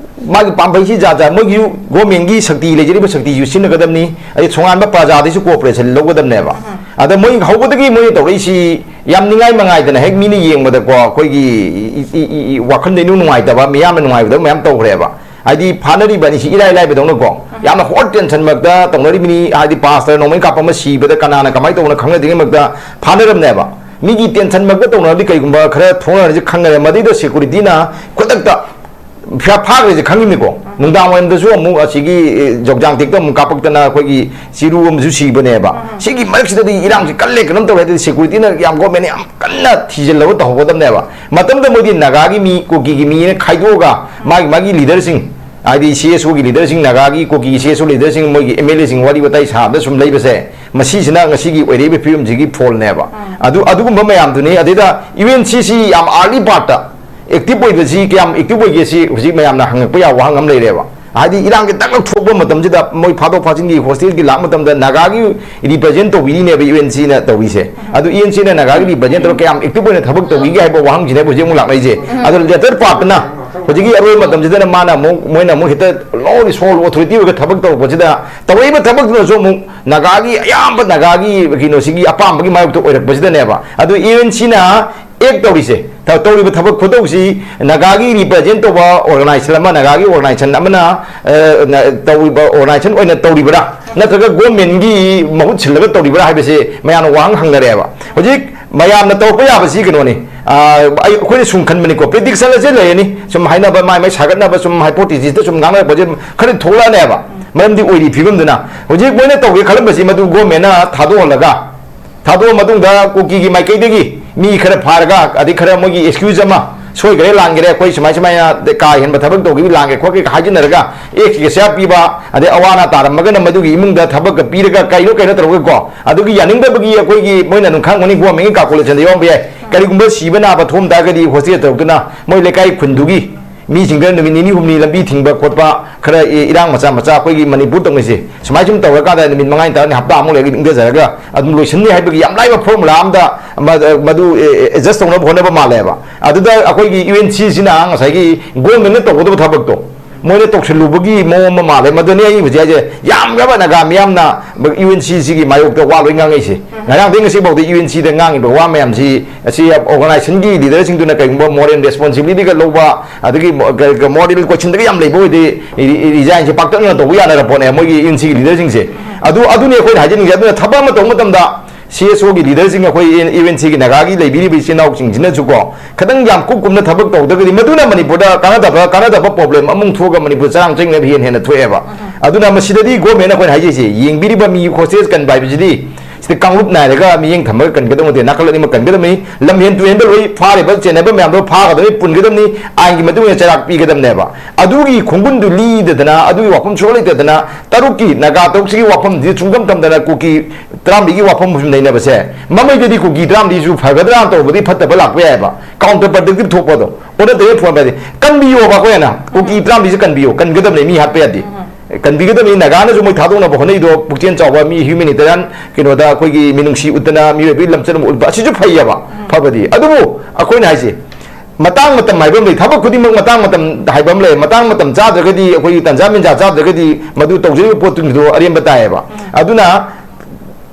ꯃꯥꯒꯤ ꯄꯥꯝꯕꯩꯁꯤ ꯖꯥꯠ ꯖꯥꯠ, ꯃꯣꯏꯒꯤ government ꯒꯤ ꯁꯛꯇꯤ, ꯂꯩꯖꯔꯤꯕ ꯁꯛꯇꯤꯁꯨ ꯁꯤꯖꯤꯟꯅꯒꯗꯕꯅꯤ, ꯑꯗꯩ ꯁꯣꯉꯥꯟꯕ ꯄ꯭ꯔꯖꯥꯗꯩꯁꯨ cooperation ꯂꯧꯒꯗꯕꯅꯦꯕ꯫ ꯑꯗ ꯃꯣꯏ ꯍꯧꯕꯗꯒꯤ ꯃꯣꯏꯅ ꯇꯧꯔꯛꯏꯁꯤ ꯌꯥꯝ ꯅꯤꯡꯉꯥꯏ ꯃꯉꯥꯏꯗꯅ, ꯍꯦꯛ ꯃꯤꯅ ꯌꯦꯡꯕꯗꯀꯣ ꯑꯩꯈꯣꯏꯒꯤ ꯏ-, ꯏ-, ꯏ-, ꯏ-, ꯋꯥꯈꯜꯗ ꯏꯅꯨꯡ ꯅꯨꯡꯉꯥꯏꯇꯕ, ꯃꯤꯌꯥꯝꯅ ꯅꯨꯡꯉꯥꯏꯇꯕ ꯃꯌꯥꯝ ꯇꯧꯈ꯭ꯔꯦꯕ꯫ ꯍꯥꯏꯗꯤ ꯐꯥꯅꯔꯤꯕ ꯑꯅꯤꯁꯤ ꯏꯔꯥꯏ ꯂꯥꯏꯕꯗꯧꯅꯀꯣ, ꯌꯥꯝꯅ ꯍꯣꯠ ꯇꯦꯟꯁꯟ ꯃꯔꯛꯇ ꯇꯧꯅꯔꯤꯕꯅꯤ꯫ ꯍꯥꯏꯗꯤ ꯄꯥꯁꯇꯔ ꯅꯣꯡꯃꯩ ꯀꯥꯞꯄ ꯑꯃ ꯁꯤꯕꯗ ꯀꯅꯥꯅ ꯀꯃꯥꯏꯅ ꯇꯧꯕꯅꯣ ꯈꯪꯅꯗ꯭ꯔꯤꯉꯩ ꯃꯔꯛꯇ ꯐꯥꯅꯔꯝꯅꯦꯕ꯫ ꯃꯤꯒꯤ ꯇꯦꯟꯁꯟ ꯃꯔꯛꯇ ꯇꯧꯅꯔꯗꯤ ꯀꯩꯒꯨꯝꯕ ꯈꯔ ꯊꯣꯛꯅꯔꯁꯤ ꯈꯪꯅꯔꯦ꯫ ꯃꯗꯩꯗ ꯁꯦꯀꯨꯔꯤꯇꯤꯅ ꯈꯨꯗꯛꯇ ꯐꯥ-, ꯐꯥꯈ꯭ꯔꯤꯁꯦ ꯈꯪꯉꯤꯅꯤꯀꯣ꯫ ꯅꯨꯡꯗꯥꯡ ꯋꯥꯏꯔꯝꯗꯁꯨ ꯑꯃꯨꯛ ꯑꯁꯤꯒꯤ, ꯑꯦ, ꯖꯧꯖꯥꯡ ꯇꯦꯛꯇ ꯑꯃꯨꯛ ꯀꯥꯞꯄꯛꯇꯅ ꯑꯩꯈꯣꯏꯒꯤ ꯆꯤꯔꯨ ꯑꯃꯁꯨ ꯁꯤꯕꯅꯦꯕ꯫ ꯁꯤꯒꯤ ꯃꯔꯛꯁꯤꯗꯗꯤ ꯏꯔꯥꯡꯁꯤ ꯀꯜꯂꯦ, ꯀꯩꯅꯣꯝ ꯇꯧꯔꯦ, ꯑꯗꯨꯗꯤ ꯁꯦꯀꯨꯔꯤꯇꯤꯅ ꯌꯥꯝ, ꯒꯣꯔꯃꯦꯟꯅ ꯌꯥꯝ ꯀꯟꯅ ꯊꯤꯖꯤꯜꯂꯒ ꯇꯧꯍꯧꯒꯗꯕꯅꯦꯕ꯫ ꯃꯇꯝꯗ ꯃꯣꯏꯗꯤ ꯅꯥꯒꯥꯒꯤ ꯃꯤ, ꯀꯨꯀꯤꯒꯤ ꯃꯤꯅ ꯈꯥꯏꯗꯣꯛꯑꯒ ꯃꯥꯒꯤ, ꯃꯥꯒꯤ ꯂꯤꯗꯔꯁꯤꯡ, ꯍꯥꯏꯗꯤ ꯁꯤ ꯑꯦꯁ ꯑꯣꯒꯤ ꯂꯤꯗꯔꯁꯤꯡ, ꯅꯥꯒꯥꯒꯤ, ꯀꯨꯀꯤꯒꯤ ꯁꯤ ꯑꯦꯁ ꯑꯣ ꯂꯤꯗꯔꯁꯤꯡ, ꯃꯣꯏꯒꯤ ꯑꯦꯝ ꯑꯦꯜ ꯑꯦꯁꯤꯡ ꯋꯥꯔꯤ ꯋꯥꯇꯥꯏ ꯁꯥꯕꯗ ꯁꯨꯝ ꯂꯩꯕꯁꯦ, ꯃꯁꯤꯁꯤꯅ ꯉꯁꯤꯒꯤ ꯑꯣꯏꯔꯛꯏꯕ ꯐꯤꯕꯝꯁꯤꯒꯤ ꯐꯣꯜꯅꯦꯕ꯫ ꯑꯗꯨ, ꯑꯗꯨꯒꯨꯝꯕ ꯃꯌꯥꯝꯗꯨꯅꯤ꯫ ꯑꯗꯩꯗ ꯌꯨ ꯑꯦꯟ ꯁꯤ ꯁꯤ ꯌꯥꯝ ꯑꯥꯔꯂꯤ ꯄꯥꯔꯠꯇ ꯑꯦꯛꯇꯤꯚ ꯑꯣꯏꯕꯁꯤ, ꯀꯌꯥꯝ ꯑꯦꯛꯇꯤꯚ ꯑꯣꯏꯒꯦ ꯁꯤ ꯍꯧꯖꯤꯛ ꯃꯌꯥꯝꯅ ꯍꯪꯉꯛꯄ ꯌꯥꯕ ꯋꯥꯍꯪ ꯑꯃ ꯂꯩꯔꯦꯕ꯫ ꯍꯥꯏꯗꯤ ꯏꯔꯥꯡꯒꯤ ꯗꯛ ꯂꯧꯊꯣꯛꯄ ꯃꯇꯝꯁꯤꯗ ꯃꯣꯏ ꯐꯥꯗꯣꯛ ꯐꯥꯖꯤꯟꯒꯤ ꯍꯣꯁꯇꯦꯜꯒꯤ ꯂꯥꯛꯄ ꯃꯇꯝꯗ ꯅꯥꯒꯥꯒꯤ ꯔꯤꯄ꯭ꯔꯖꯦꯟ ꯇꯧꯕꯤꯔꯤꯅꯦꯕ ꯌꯨ ꯑꯦꯟ ꯁꯤꯅ ꯇꯧꯔꯤꯁꯦ꯫ ꯑꯗꯨ ꯌꯨ ꯑꯦꯟ ꯁꯤꯅ ꯅꯥꯒꯥꯒꯤ ꯔꯤꯄ꯭ꯔꯖꯦꯟ ꯇꯧꯔꯒ ꯀꯌꯥꯝ ꯑꯦꯛꯇꯤꯚ ꯑꯣꯏꯅ ꯊꯕꯛ ꯇꯧꯕꯤꯒꯦ ꯍꯥꯏꯕ ꯋꯥꯍꯪꯁꯤꯅꯦꯕ ꯍꯧꯖꯤꯛ ꯑꯃꯨꯛ ꯂꯥꯛꯅꯔꯤꯁꯦ꯫ ꯑꯗꯣ ꯂꯦꯇꯔ ꯄꯥꯔꯠꯇꯅ ꯍꯧꯖꯤꯛꯀꯤ ꯑꯔꯣꯏꯕ ꯃꯇꯝꯁꯤꯗꯅ ꯃꯥꯅ ꯑꯃꯨꯛ, ꯃꯣꯏꯅ ꯑꯃꯨꯛ ꯍꯦꯛꯇ ꯂꯣ ꯔꯤꯁꯣꯜ ꯑꯣꯊꯣꯔꯤꯇꯤ ꯑꯣꯏꯔꯒ ꯊꯕꯛ ꯇꯧꯔꯛꯄꯁꯤꯗ, ꯇꯧꯔꯛꯏꯕ ꯊꯕꯛꯇꯨꯅꯁꯨ ꯑꯃꯨꯛ ꯅꯥꯒꯥꯒꯤ ꯑꯌꯥꯝꯕ ꯅꯥꯒꯥꯒꯤ ꯀꯩꯅꯣꯁꯤꯒꯤ ꯑꯄꯥꯝꯕꯒꯤ ꯃꯥꯌꯣꯛꯇ ꯑꯣꯏꯔꯛꯄꯁꯤꯗꯅꯦꯕ꯫ ꯑꯗꯨ ꯌꯨ ꯑꯦꯟ ꯁꯤꯅ ꯑꯦꯛ ꯇꯧꯔꯤꯁꯦ, ꯊ-, ꯇꯧꯔꯤꯕ ꯊꯕꯛ ꯈꯨꯇꯧꯁꯤ ꯅꯥꯒꯥꯒꯤ ꯔꯤꯄ꯭ꯔꯖꯦꯟ ꯇꯧꯕ ꯑꯣꯔꯒꯅꯥꯏꯖꯦꯁꯟ ꯑꯃ, ꯅꯥꯒꯥꯒꯤ ꯑꯣꯔꯒꯅꯥꯏꯖꯦꯁꯟ ꯑꯃꯅ, ꯑ, ꯅ-, ꯇꯧꯔꯤꯕ ꯑꯣꯔꯒꯅꯥꯏꯖꯦꯁꯟ ꯑꯣꯏꯅ ꯇꯧꯔꯤꯕ꯭ꯔꯥ, ꯅꯠꯇ꯭ꯔꯒ ꯒꯣꯔꯃꯦꯟꯒꯤ ꯃꯍꯨꯠ ꯁꯤꯜꯂꯒ ꯇꯧꯔꯤꯕ꯭ꯔꯥ ꯍꯥꯏꯕꯁꯦ ꯃꯌꯥꯝꯅ ꯋꯥꯍꯪ ꯍꯪꯅꯔꯦꯕ꯫ ꯍꯧꯖꯤꯛ ꯃꯌꯥꯝꯅ ꯇꯧꯔꯛꯄ ꯌꯥꯕꯁꯤ ꯀꯩꯅꯣꯅꯤ, ꯑ, ꯑꯩ, ꯑꯩꯈꯣꯏꯅ ꯁꯨꯝ ꯈꯟꯕꯅꯤꯀꯣ, ꯄ꯭ꯔꯤꯗꯤꯛꯁꯟ ꯑꯁꯤ ꯂꯩꯔꯅꯤ, ꯁꯨꯝ ꯍꯥꯏꯅꯕ, ꯃꯥꯏ ꯃꯥꯏ ꯁꯥꯒꯠꯅꯕ, ꯁꯨꯝ ꯍꯥꯏꯄꯣꯊꯤꯁꯤꯁꯇ ꯁꯨꯝ ꯉꯥꯡꯅꯔꯛꯄꯁꯦ ꯈꯔ ꯊꯣꯛꯂꯛꯑꯅꯦꯕ꯫ ꯃꯔꯝꯗꯤ ꯑꯣꯏꯔꯤ ꯐꯤꯕꯝꯗꯨꯅ ꯍꯧꯖꯤꯛ ꯃꯣꯏꯅ ꯇꯧꯒꯦ ꯈꯜꯂꯝꯕꯁꯤ ꯃꯗꯨ ꯒꯣꯔꯃꯦꯟꯅ ꯊꯥꯗꯣꯛꯍꯜꯂꯒ, ꯊꯥꯗꯣꯛꯑ ꯃꯇꯨꯡꯗ ꯀꯨꯀꯤꯒꯤ ꯃꯥꯏꯀꯩꯗꯒꯤ ꯃꯤ ꯈꯔ ꯐꯥꯔꯒ, ꯑꯗꯩ ꯈꯔ ꯃꯣꯏꯒꯤ ꯑꯦꯛꯁꯀ꯭ꯌꯨꯖ ꯑꯃ, "ꯁꯣꯏꯈ꯭ꯔꯦ, ꯂꯥꯟꯈ꯭ꯔꯦ, ꯑꯩꯈꯣꯏ ꯁꯨꯃꯥꯏ ꯁꯨꯃꯥꯏꯅ ꯀꯥ ꯍꯦꯟꯕ ꯊꯕꯛ ꯇꯧꯈꯤꯕ, ꯂꯥꯟꯈ꯭ꯔꯦ ꯈꯣꯠꯈ꯭ꯔꯦ" ꯍꯥꯏꯖꯤꯟꯅꯔꯒ ꯑꯦꯛꯁ ꯀꯦꯁꯤꯌꯥꯔ ꯄꯤꯕ, ꯑꯗꯩ ꯑꯋꯥ ꯑꯅꯥ ꯇꯥꯔꯝꯃꯒꯅ ꯃꯗꯨꯒꯤ ꯏꯃꯨꯡꯗ ꯊꯕꯛꯀ ꯄꯤꯔꯒ ꯀꯩꯅꯣ ꯀꯩꯅꯣ ꯇꯧꯔꯒꯀꯣ, ꯑꯗꯨꯒꯤ ꯌꯥꯅꯤꯡꯗꯕꯒꯤ ꯑꯩꯈꯣꯏꯒꯤ, ꯃꯣꯏꯅ ꯑꯗꯨꯝ ꯈꯪꯉꯝꯒꯅꯤ, ꯒꯣꯔꯃꯦꯟꯒꯤ ꯀꯥꯜꯀꯨꯂꯦꯁꯟꯗ ꯌꯥꯎꯔꯝꯕ ꯌꯥꯏ꯫ ꯀꯔꯤꯒꯨꯝꯕ ꯁꯤꯕ ꯅꯥꯕ ꯊꯣꯛꯑꯝ ꯇꯥꯔꯒꯗꯤ ꯍꯣꯁꯇꯦꯜ ꯇꯧꯔꯛꯇꯨꯅ ꯃꯣꯏ ꯂꯩꯀꯥꯏ ꯈꯨꯟꯗꯨꯒꯤ ꯃꯤꯁꯤꯡꯗ ꯅꯨꯃꯤꯠ ꯅꯤꯅꯤ ꯍꯨꯝꯅꯤ ꯂꯝꯕꯤ ꯊꯤꯡꯕ ꯈꯣꯠꯄ, ꯈꯔ ꯏ-, ꯏꯔꯥꯡ ꯃꯆꯥ ꯃꯆꯥ ꯑꯩꯈꯣꯏꯒꯤ ꯃꯅꯤꯄꯨꯔ ꯇꯧꯅꯩꯁꯦ, ꯁꯨꯃꯥꯏ ꯁꯨꯝ ꯇꯧꯔꯀꯥꯟꯗ ꯅꯨꯃꯤꯠ ꯃꯉꯥꯅꯤ ꯇꯔꯥꯅꯤ ꯍꯞꯇꯥ ꯑꯃꯨꯛ ꯂꯩꯔꯒ ꯏꯪꯊꯖꯔꯒ ꯑꯗꯨꯝ ꯂꯣꯏꯁꯤꯟꯅꯤ ꯍꯥꯏꯕꯒꯤ ꯌꯥꯝ ꯂꯥꯏꯕ ꯐꯣꯔꯃꯨꯂꯥ ꯑꯝꯗ ꯃ-, ꯃꯗꯨ, ꯑꯦ, ꯑꯦ, ꯑꯦꯗꯖꯁ ꯇꯧꯅꯕ ꯍꯣꯠꯅꯕ ꯃꯥꯜꯂꯦꯕ꯫ ꯑꯗꯨꯗ ꯑꯩꯈꯣꯏꯒꯤ ꯌꯨ ꯑꯦꯟ ꯁꯤꯁꯤꯅ ꯉꯁꯥꯏꯒꯤ ꯒꯣꯔꯃꯦꯟꯅ ꯇꯧꯒꯗꯕ ꯊꯕꯛꯇꯣ, ꯃꯣꯏꯅ ꯇꯧꯁꯤꯜꯂꯨꯕꯒꯤ ꯃꯑꯣꯡ ꯑꯃ ꯃꯥꯜꯂꯦ꯫ ꯃꯗꯨꯅꯤ ꯑꯩ ꯍꯧꯖꯤꯛ ꯍꯥꯏꯁꯦ, ꯌꯥꯝꯈ꯭ꯔꯕ ꯅꯥꯒꯥ ꯃꯤꯌꯥꯝꯅ ꯌꯨ ꯑꯦꯟ ꯁꯤꯁꯤꯒꯤ ꯃꯥꯌꯣꯛꯇ ꯋꯥ ꯂꯣꯏ ꯉꯥꯡꯉꯛꯏꯁꯦ꯫ ꯉꯔꯥꯡꯗꯒꯤ ꯉꯁꯤꯐꯥꯎꯗ ꯌꯨ ꯑꯦꯟ ꯁꯤꯗ ꯉꯥꯡꯉꯤꯕ ꯋꯥ ꯃꯌꯥꯝꯁꯤ, ꯑꯁꯤ ꯑꯣꯔꯒꯅꯥꯏꯖꯦꯁꯟꯒꯤ ꯂꯤꯗꯔꯁꯤꯡꯗꯨꯅ ꯀꯩꯒꯨꯝꯕ ꯃꯣꯔꯦꯜ ꯔꯦꯁꯄꯣꯟꯁꯤꯕꯤꯂꯤꯇꯤꯒ ꯂꯧꯕ, ꯑꯗꯒꯤ ꯃꯣ-, ꯀ-, ꯀ-, ꯃꯣꯔꯦꯜ ꯀꯣꯏꯁꯟꯗꯒ ꯌꯥꯝ ꯂꯩꯕ ꯑꯣꯏꯗꯤ, ꯔꯤ-, ꯔꯤꯖꯥꯏꯟꯁꯦ ꯄꯥꯛꯇꯛꯅꯅ ꯇꯧꯕ ꯌꯥꯅꯔ ꯄꯣꯠꯅꯦ ꯃꯣꯏꯒꯤ ꯌꯨ ꯑꯦꯟ ꯁꯤꯒꯤ ꯂꯤꯗꯔꯁꯤꯡꯁꯦ꯫ ꯑꯗꯨ, ꯑꯗꯨꯅꯤ ꯑꯩꯈꯣꯏꯅ ꯍꯥꯏꯖꯅꯤꯡꯉꯤꯁꯦ꯫ ꯑꯗꯨꯅ ꯊꯕꯛ ꯑꯃ ꯇꯧꯕ ꯃꯇꯝꯗ ꯁꯤ ꯑꯦꯁ ꯑꯣꯒꯤ ꯂꯤꯗꯔꯁꯤꯡ, ꯑꯩꯈꯣꯏ ꯌꯨ ꯑꯦꯟ ꯁꯤꯒꯤ ꯅꯥꯒꯥꯒꯤ ꯂꯩꯕꯤꯔꯤꯕ ꯏꯆꯤꯟ ꯏꯅꯥꯎꯁꯤꯡꯁꯤꯅꯁꯨꯀꯣ, ꯈꯤꯇꯪ ꯌꯥꯝ ꯀꯨꯞ ꯀꯨꯞꯅ ꯊꯕꯛ ꯇꯧꯗ꯭ꯔꯒꯗꯤ ꯃꯗꯨꯅ ꯃꯅꯤꯄꯨꯔꯗ ꯀꯥꯟꯅꯗꯕ, ꯀꯥꯟꯅꯗꯕ ꯄ꯭ꯔꯣꯕ꯭ꯂꯦꯝ ꯑꯃꯨꯛ ꯊꯣꯛꯑꯒ ꯃꯅꯤꯄꯨꯔ ꯆꯔꯥꯡ ꯆꯔꯤꯡꯅꯕ ꯍꯦꯟꯅ ꯍꯦꯟꯅ ꯊꯣꯛꯑꯦꯕ꯫ ꯑꯗꯨꯅ ꯃꯁꯤꯗꯗꯤ ꯒꯣꯔꯃꯦꯟꯅ ꯑꯩꯈꯣꯏꯅ ꯍꯥꯏꯖꯩꯁꯦ, ꯌꯦꯡꯕꯤꯔꯤꯕ ꯃꯤ ꯍꯣꯁꯇꯦꯖ ꯀꯟꯕ ꯍꯥꯏꯕꯁꯤꯗꯤ ꯁꯤꯗ ꯀꯥꯡꯂꯨꯞ ꯅꯥꯏꯔꯒ ꯃꯤꯠꯌꯦꯡ ꯊꯝꯃꯒ ꯀꯟꯒꯗꯕ ꯅꯠꯇꯦ, ꯅꯥꯀꯜ ꯑꯅꯤꯃꯛ ꯀꯟꯒꯗꯕꯅꯤ꯫ ꯂꯝꯍꯦꯟ ꯇꯨꯍꯦꯟꯕ ꯂꯣꯏ ꯐꯥꯔꯤꯕ, ꯆꯦꯟꯅꯕ ꯃꯌꯥꯝꯗꯣ ꯐꯥꯒꯗꯕꯅꯤ, ꯄꯨꯟꯒꯗꯕꯅꯤ, ꯑꯥꯏꯟꯒꯤ ꯃꯇꯨꯡ ꯏꯟꯅ ꯆꯩꯔꯥꯛ ꯄꯤꯒꯗꯕꯅꯦꯕ꯫ ꯑꯗꯨꯒꯤ ꯈꯣꯡꯒꯨꯟꯗꯨ ꯂꯤꯗꯗꯅ, ꯑꯗꯨꯒꯤ ꯋꯥꯐꯝ ꯁꯨꯡꯂꯩ ꯂꯩꯇꯗꯅ, ꯇꯔꯨꯛꯀꯤ ꯅꯥꯒꯥ ꯇꯔꯨꯛꯁꯤꯒꯤ ꯋꯥꯐꯝꯁꯤ ꯁꯨꯡꯊꯝ ꯊꯝꯗꯅ ꯀꯨꯀꯤ ꯇꯔꯥꯃꯔꯤꯒꯤ ꯋꯥꯐꯝ ꯁꯨꯝ ꯅꯩꯅꯕꯁꯦ, ꯃꯃꯩꯗꯗꯤ ꯀꯨꯀꯤ ꯇꯔꯥꯃꯔꯤꯁꯨ ꯐꯒꯗ꯭ꯔꯥꯅ ꯇꯧꯕꯗꯤ ꯐꯠꯇꯕ ꯂꯥꯛꯄ ꯌꯥꯏꯑꯕ, ꯀꯥꯎꯟꯇꯔ ꯄ꯭ꯔꯗꯛꯇꯤꯚ ꯊꯣꯛꯄꯗꯣ꯫ ꯑꯣꯟꯅ ꯇꯩꯅ ꯐꯣꯟ ꯄꯥꯏꯗꯦ, ꯀꯟꯕꯤꯌꯣꯕ ꯑꯩꯈꯣꯏꯅ ꯀꯨꯀꯤ ꯇꯔꯥꯃꯔꯤꯁꯦ ꯀꯟꯕꯤꯌꯣ, ꯀꯟꯒꯗꯕꯅꯦ, ꯃꯤ ꯍꯥꯠꯄ ꯌꯥꯗꯦ꯫ ꯀꯟꯕꯤꯒꯗꯕꯅꯤ꯫ ꯅꯥꯒꯥꯅꯁꯨ ꯃꯣꯏ ꯊꯥꯗꯣꯛꯅꯕ ꯍꯣꯠꯅꯩꯗꯣ, ꯄꯨꯛꯆꯦꯜ ꯆꯥꯎꯕ ꯃꯤ, ꯍ꯭ꯌꯨꯃꯦꯅꯤꯇꯦꯔꯤꯌꯥꯟ ꯀꯩꯅꯣꯗ ꯑꯩꯈꯣꯏꯒꯤ ꯃꯤꯅꯨꯡꯁꯤ ꯎꯠꯇꯅ ꯃꯤꯑꯣꯏꯕꯒꯤ ꯂꯝꯆꯠ ꯑꯃ ꯎꯠꯄ, ꯑꯁꯤꯁꯨ ꯐꯩꯌꯦꯕ, ꯐꯕꯗꯤ꯫ ꯑꯗꯨꯕꯨ ꯑꯩꯈꯣꯏꯅ ꯍꯥꯏꯁꯦ, ꯃꯇꯥꯡ ꯃꯇꯝ ꯍꯥꯏꯕ ꯑꯃ ꯂꯩ, ꯊꯕꯛ ꯈꯨꯗꯤꯡꯃꯛ ꯃꯇꯥꯡ ꯃꯇꯝ ꯍꯥꯏꯕ ꯑꯃ ꯂꯩ꯫ ꯃꯇꯥꯡ ꯃꯇꯝ ꯆꯥꯗ꯭ꯔꯒꯗꯤ, ꯑꯩꯈꯣꯏꯒꯤ ꯇꯟꯖꯥ ꯃꯦꯟꯖꯥ ꯆꯥꯗ꯭ꯔꯒꯗꯤ ꯃꯗꯨ ꯇꯧꯖꯔꯤꯕ ꯄꯣꯠꯇꯨꯒꯤꯗꯣ ꯑꯔꯦꯝꯕ ꯇꯥꯏꯌꯦꯕ꯫ ꯑꯗꯨꯅ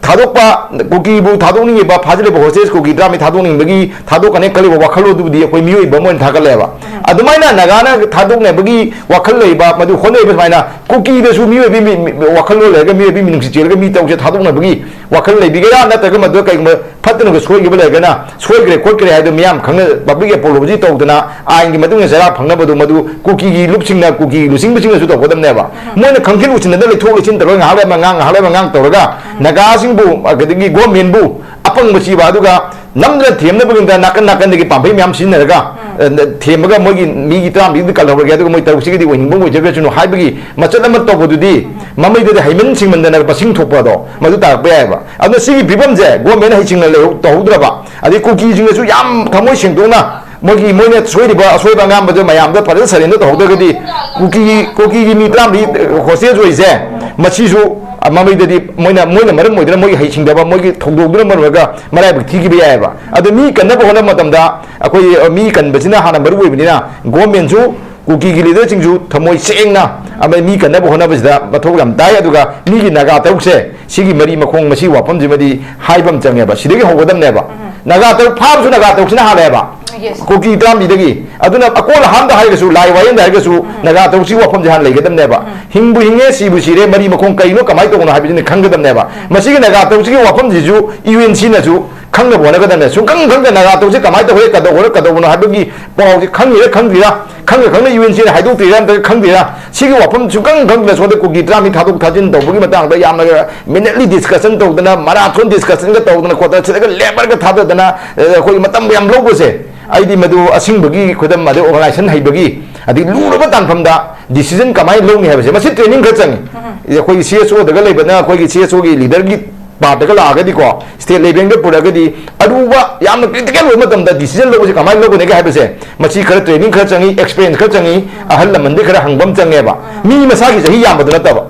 ꯊꯥꯗꯣꯛꯄ, ꯀꯨꯀꯤꯕꯨ ꯊꯥꯗꯣꯛꯅꯤꯡꯉꯤꯕ, ꯐꯥꯖꯤꯜꯂꯤꯕ ꯍꯣꯁꯇꯦꯖ ꯀꯨꯀꯤ ꯇꯔꯥꯃꯔꯤ ꯊꯥꯗꯣꯛꯅꯤꯡꯕꯒꯤ ꯊꯥꯗꯣꯛꯀꯅꯦ ꯈꯜꯂꯤꯕ ꯋꯥꯈꯜꯂꯣꯟꯗꯨꯕꯨꯗꯤ ꯑꯩꯈꯣꯏ ꯃꯤꯑꯣꯏꯕ ꯑꯃ ꯑꯣꯏꯅ ꯊꯥꯒꯠꯂꯦꯕ꯫ ꯑꯗꯨꯃꯥꯏꯅ ꯅꯥꯒꯥꯅ ꯊꯥꯗꯣꯛꯅꯕꯒꯤ ꯋꯥꯈꯜ ꯂꯩꯕ, ꯃꯗꯨ ꯍꯣꯠꯅꯔꯤꯕ ꯁꯨꯃꯥꯏꯅ ꯀꯨꯀꯤꯗꯁꯨ ꯃꯤꯑꯣꯏꯕꯒꯤ ꯃꯤ-, ꯃꯤ-, ꯋꯥꯈꯜꯂꯣꯟ ꯂꯩꯔꯒ, ꯃꯤꯑꯣꯏꯕꯒꯤ ꯃꯤꯅꯨꯡꯁꯤ ꯆꯦꯜꯂꯒ ꯃꯤ ꯇꯧꯁꯦ ꯊꯥꯗꯣꯛꯅꯕꯒꯤ ꯋꯥꯈꯜ ꯂꯩꯕꯤꯒꯦꯔꯥ, ꯅꯠꯇ꯭ꯔꯒ ꯃꯗꯨꯗ ꯀꯩꯒꯨꯝꯕ ꯐꯠꯇꯅꯒ ꯁꯣꯏꯈꯤꯕ ꯂꯩꯔꯒꯅ, ꯁꯣꯏꯈ꯭ꯔꯦ ꯈꯣꯠꯈ꯭ꯔꯦ ꯍꯥꯏꯗꯣ ꯃꯤꯌꯥꯝ ꯈꯪꯅ ꯄꯕ꯭ꯂꯤꯛ ꯑꯦꯄꯣꯂꯣꯖꯤ ꯇꯧꯗꯅ ꯑꯥꯏꯟꯒꯤ ꯃꯇꯨꯡ ꯏꯟꯅ ꯆꯩꯔꯥꯛ ꯐꯪꯅꯕꯗꯣ, ꯃꯗꯨ ꯀꯨꯀꯤꯒꯤ ꯂꯨꯞꯁꯤꯡꯅ, ꯀꯨꯀꯤꯒꯤ ꯂꯨꯆꯤꯡꯕꯁꯤꯡꯅꯁꯨ ꯇꯧꯒꯗꯕꯅꯦꯕ꯫ ꯃꯣꯏꯅ ꯈꯪꯖꯤꯟ ꯎꯁꯤꯟꯅꯗ ꯂꯩꯊꯣꯛ ꯂꯩꯁꯤꯟ ꯇꯧꯔꯒ ꯉꯥꯏꯍꯥꯛ ꯂꯩ ꯑꯃ ꯉꯥꯡ, ꯉꯥꯏꯍꯥꯛ ꯂꯩ ꯑꯃ ꯉꯥꯡ ꯇꯧꯔꯒ ꯅꯥꯒꯥꯁꯤꯡꯕꯨ, ꯑꯗꯒꯤ ꯒꯣꯔꯃꯦꯟꯕꯨ ꯑꯄꯪꯕ ꯁꯤꯕ, ꯑꯗꯨꯒ ꯅꯝꯗꯅ ꯊꯦꯝꯅꯕꯒꯤꯗꯃꯛꯇ ꯅꯥꯀꯟ ꯅꯥꯀꯟꯗꯒꯤ ꯄꯥꯝꯕꯩ ꯃꯌꯥꯝ ꯁꯤꯖꯤꯟꯅꯔꯒ, ꯑ, ꯊꯦꯝꯃꯒ ꯃꯣꯏꯒꯤ ꯃꯤꯒꯤ ꯇꯔꯥꯃꯔꯤꯗꯨ ꯀꯜꯍꯧꯔꯒꯦ, ꯑꯗꯨꯒ ꯃꯣꯏ ꯇꯔꯨꯛꯁꯤꯒꯤꯗꯤ ꯑꯣꯏꯅꯤꯡꯕ ꯑꯣꯏꯖꯈ꯭ꯔꯁꯅꯨ ꯍꯥꯏꯕꯒꯤ ꯃꯆꯠ ꯑꯃ ꯇꯧꯕꯗꯨꯗꯤ, ꯃꯃꯩꯗꯗꯤ ꯍꯩꯃꯟ ꯁꯤꯡꯃꯟꯗꯅ ꯃꯁꯤꯡ ꯊꯣꯛꯄ ꯑꯗꯣ ꯃꯗꯨ ꯇꯥꯔꯛꯄ ꯌꯥꯏꯑꯕ꯫ ꯑꯗꯨꯅ ꯁꯤꯒꯤ ꯐꯤꯕꯝꯁꯦ ꯒꯣꯔꯃꯦꯟ ꯍꯩꯁꯤꯡꯅ ꯂꯩꯍꯧ-, ꯇꯧꯍꯧꯗ꯭ꯔꯕ, ꯑꯗꯩ ꯀꯨꯀꯤꯁꯤꯡꯅꯁꯨ ꯌꯥꯝ ꯊꯃꯣꯏ ꯁꯦꯡꯗꯣꯛꯅ ꯃꯣꯏꯒꯤ, ꯃꯣꯏꯅ ꯁꯣꯏꯔꯤꯕ ꯑꯁꯣꯏꯕ ꯑꯉꯥꯝꯕꯗꯣ ꯃꯌꯥꯝꯗ ꯐꯖꯅ ꯁꯔꯦꯟꯗꯔ ꯇꯧꯍꯧꯗ꯭ꯔꯒꯗꯤ ꯀꯨꯀꯤꯒꯤ, ꯀꯨꯀꯤꯒꯤ ꯃꯤ ꯇꯔꯥꯃꯔꯤ ꯍꯣꯁꯇꯦꯖ ꯑꯣꯏꯔꯤꯁꯦ, ꯃꯁꯤꯁꯨ ꯃꯃꯩꯗꯗꯤ ꯃꯣꯏꯅ, ꯃꯣꯏꯅ ꯃꯔꯝ ꯑꯣꯏꯗꯨꯅ, ꯃꯣꯏꯒꯤ ꯍꯩꯁꯤꯡꯗꯕ, ꯃꯣꯏꯒꯤ ꯊꯧꯗꯣꯛꯇꯨꯅ ꯃꯔꯝ ꯑꯣꯏꯔꯒ ꯃꯔꯥꯏꯕꯛ ꯊꯤꯈꯤꯕ ꯌꯥꯏꯑꯕ꯫ ꯑꯗꯣ ꯃꯤ ꯀꯟꯅꯕ ꯍꯣꯠꯅꯕ ꯃꯇꯝꯗ ꯑꯩꯈꯣꯏ, ꯑ, ꯃꯤ ꯀꯟꯕꯁꯤꯅ ꯍꯥꯟꯅ ꯃꯔꯨ ꯑꯣꯏꯕꯅꯤꯅ ꯒꯣꯔꯃꯦꯟꯁꯨ ꯀꯨꯀꯤꯒꯤ ꯂꯤꯗꯔꯁꯤꯡꯁꯨ ꯊꯃꯣꯏ ꯁꯦꯡꯅ ꯑꯃꯗꯤ ꯃꯤ ꯀꯟꯅꯕ ꯍꯣꯠꯅꯕꯁꯤꯗ ꯃꯊꯧ ꯌꯥꯝ ꯇꯥꯏ꯫ ꯑꯗꯨꯒ ꯃꯤꯒꯤ ꯅꯥꯒꯥ ꯇꯔꯨꯛꯁꯦ, ꯁꯤꯒꯤ ꯃꯔꯤ ꯃꯈꯣꯡ, ꯃꯁꯤ ꯋꯥꯐꯝꯁꯤꯃꯗꯤ ꯍꯥꯏꯕ ꯑꯃ ꯆꯪꯉꯦꯕ꯫ ꯁꯤꯗꯒꯤ ꯍꯧꯒꯗꯕꯅꯦꯕ꯫ ꯅꯥꯒꯥ ꯇꯔꯨꯛ ꯐꯥꯕꯁꯨ ꯅꯥꯒꯥ ꯇꯔꯨꯛꯁꯤꯅ ꯍꯥꯜꯂꯦꯕ꯫ Yes. ꯀꯨꯀꯤ ꯇꯔꯥꯝꯕꯤꯗꯒꯤ꯫ ꯑꯗꯨꯅ ꯑꯀꯣꯜ ꯑꯍꯥꯟꯗ ꯍꯥꯏꯔꯒꯁꯨ, ꯂꯥꯏ ꯋꯥꯌꯦꯜꯗ ꯍꯥꯏꯔꯒꯁꯨ, ꯅꯥꯒꯥ ꯇꯔꯨꯛꯁꯤꯒꯤ ꯋꯥꯐꯝꯁꯦ ꯍꯥꯟꯅ ꯂꯩꯒꯗꯕꯅꯦꯕ꯫ ꯍꯤꯡꯕꯨ ꯍꯤꯡꯉꯦ, ꯁꯤꯕꯨ ꯁꯤꯔꯦ, ꯃꯔꯤ ꯃꯈꯣꯡ ꯀꯩꯅꯣ, ꯀꯃꯥꯏꯅ ꯇꯧꯕꯅꯣ ꯍꯥꯏꯕꯁꯤꯅ ꯈꯪꯒꯗꯕꯅꯦꯕ꯫ ꯃꯁꯤꯒꯤ ꯅꯥꯒꯥ ꯇꯔꯨꯛꯁꯤꯒꯤ ꯋꯥꯐꯝꯁꯤꯁꯨ ꯌꯨ ꯑꯦꯟ ꯁꯤꯅꯁꯨ ꯈꯪꯅꯕ ꯍꯣꯠꯅꯒꯗꯕꯅꯦ꯫ ꯁꯨꯡꯈꯪ ꯈꯪꯗ ꯅꯥꯒꯥ ꯇꯔꯨꯛꯁꯤ ꯀꯃꯥꯏꯅ ꯇꯧꯔꯦ, ꯀꯩꯗꯧꯔꯦ, ꯀꯩꯗꯧꯕꯅꯣ ꯍꯥꯏꯕꯒꯤ ꯄꯥꯎꯁꯤ ꯈꯪꯉꯤꯔꯥ ꯈꯪꯗ꯭ꯔꯤꯔꯥ, ꯈꯪꯅ ꯈꯪꯅ ꯌꯨ ꯑꯦꯟ ꯁꯤꯅ ꯍꯥꯏꯗꯣꯛꯇ꯭ꯔꯤꯔꯥ ꯅꯠꯇ꯭ꯔꯒ ꯈꯪꯗ꯭ꯔꯤꯔꯥ, ꯁꯤꯒꯤ ꯋꯥꯐꯝ ꯁꯨꯡꯈꯪ ꯈꯪꯗꯅ ꯁꯣꯝꯗ ꯀꯨꯀꯤ ꯇꯔꯥꯃꯔꯤ ꯊꯥꯗꯣꯛ ꯊꯥꯖꯤꯟ ꯇꯧꯕꯒꯤ ꯃꯇꯥꯡꯗ ꯌꯥꯝꯅ minutely discussion ꯇꯧꯗꯅ, marathon discussionꯒ ꯇꯧꯗꯅ ꯈꯣꯠꯇꯅ, ꯁꯤꯗꯒ labourꯒ ꯊꯥꯗꯗꯅ, ꯑ, ꯑꯩꯈꯣꯏꯒꯤ ꯃꯇꯝ ꯌꯥꯝ ꯂꯧꯕꯁꯦ, ꯑꯩꯗꯤ ꯃꯗꯨ ꯑꯁꯤꯡꯕꯒꯤ ꯈꯨꯗꯝ, ꯑꯗꯩ organization ꯍꯩꯕꯒꯤ, ꯑꯗꯩ ꯂꯨꯔꯕ ꯇꯥꯟꯐꯝꯗ decision ꯀꯃꯥꯏꯅ ꯂꯧꯅꯤ ꯍꯥꯏꯕꯁꯦ, ꯃꯁꯤ training ꯈꯔ ꯆꯪꯉꯤ꯫ ꯑꯩꯈꯣꯏꯒꯤ ꯁꯤ ꯑꯦꯁ ꯑꯣꯗꯒ ꯂꯩꯕꯅ, ꯑꯩꯈꯣꯏꯒꯤ ꯁꯤ ꯑꯦꯁ ꯑꯣꯒꯤ leaderꯒꯤ ꯄꯥꯔꯠꯇꯒ ꯂꯥꯛꯑꯒꯗꯤꯀꯣ, state levelꯗ ꯄꯨꯔꯛꯑꯒꯗꯤ, ꯑꯔꯨꯕ, ꯌꯥꯝꯅ critical ꯑꯣꯏꯕ ꯃꯇꯝꯗ decision ꯂꯧꯕꯁꯦ ꯀꯃꯥꯏꯅ ꯂꯧꯒꯅꯤꯒꯦ ꯍꯥꯏꯕꯁꯦ, ꯃꯁꯤ ꯈꯔ training ꯈꯔ ꯆꯪꯉꯤ, experience ꯈꯔ ꯆꯪꯉꯤ, ꯑꯍꯜ ꯂꯃꯟꯗꯤ ꯈꯔ ꯍꯪꯕ ꯑꯃ ꯆꯪꯉꯦꯕ꯫ ꯃꯤ ꯃꯁꯥꯒꯤ ꯆꯍꯤ ꯌꯥꯝꯕꯗꯨ ꯅꯠꯇꯕ,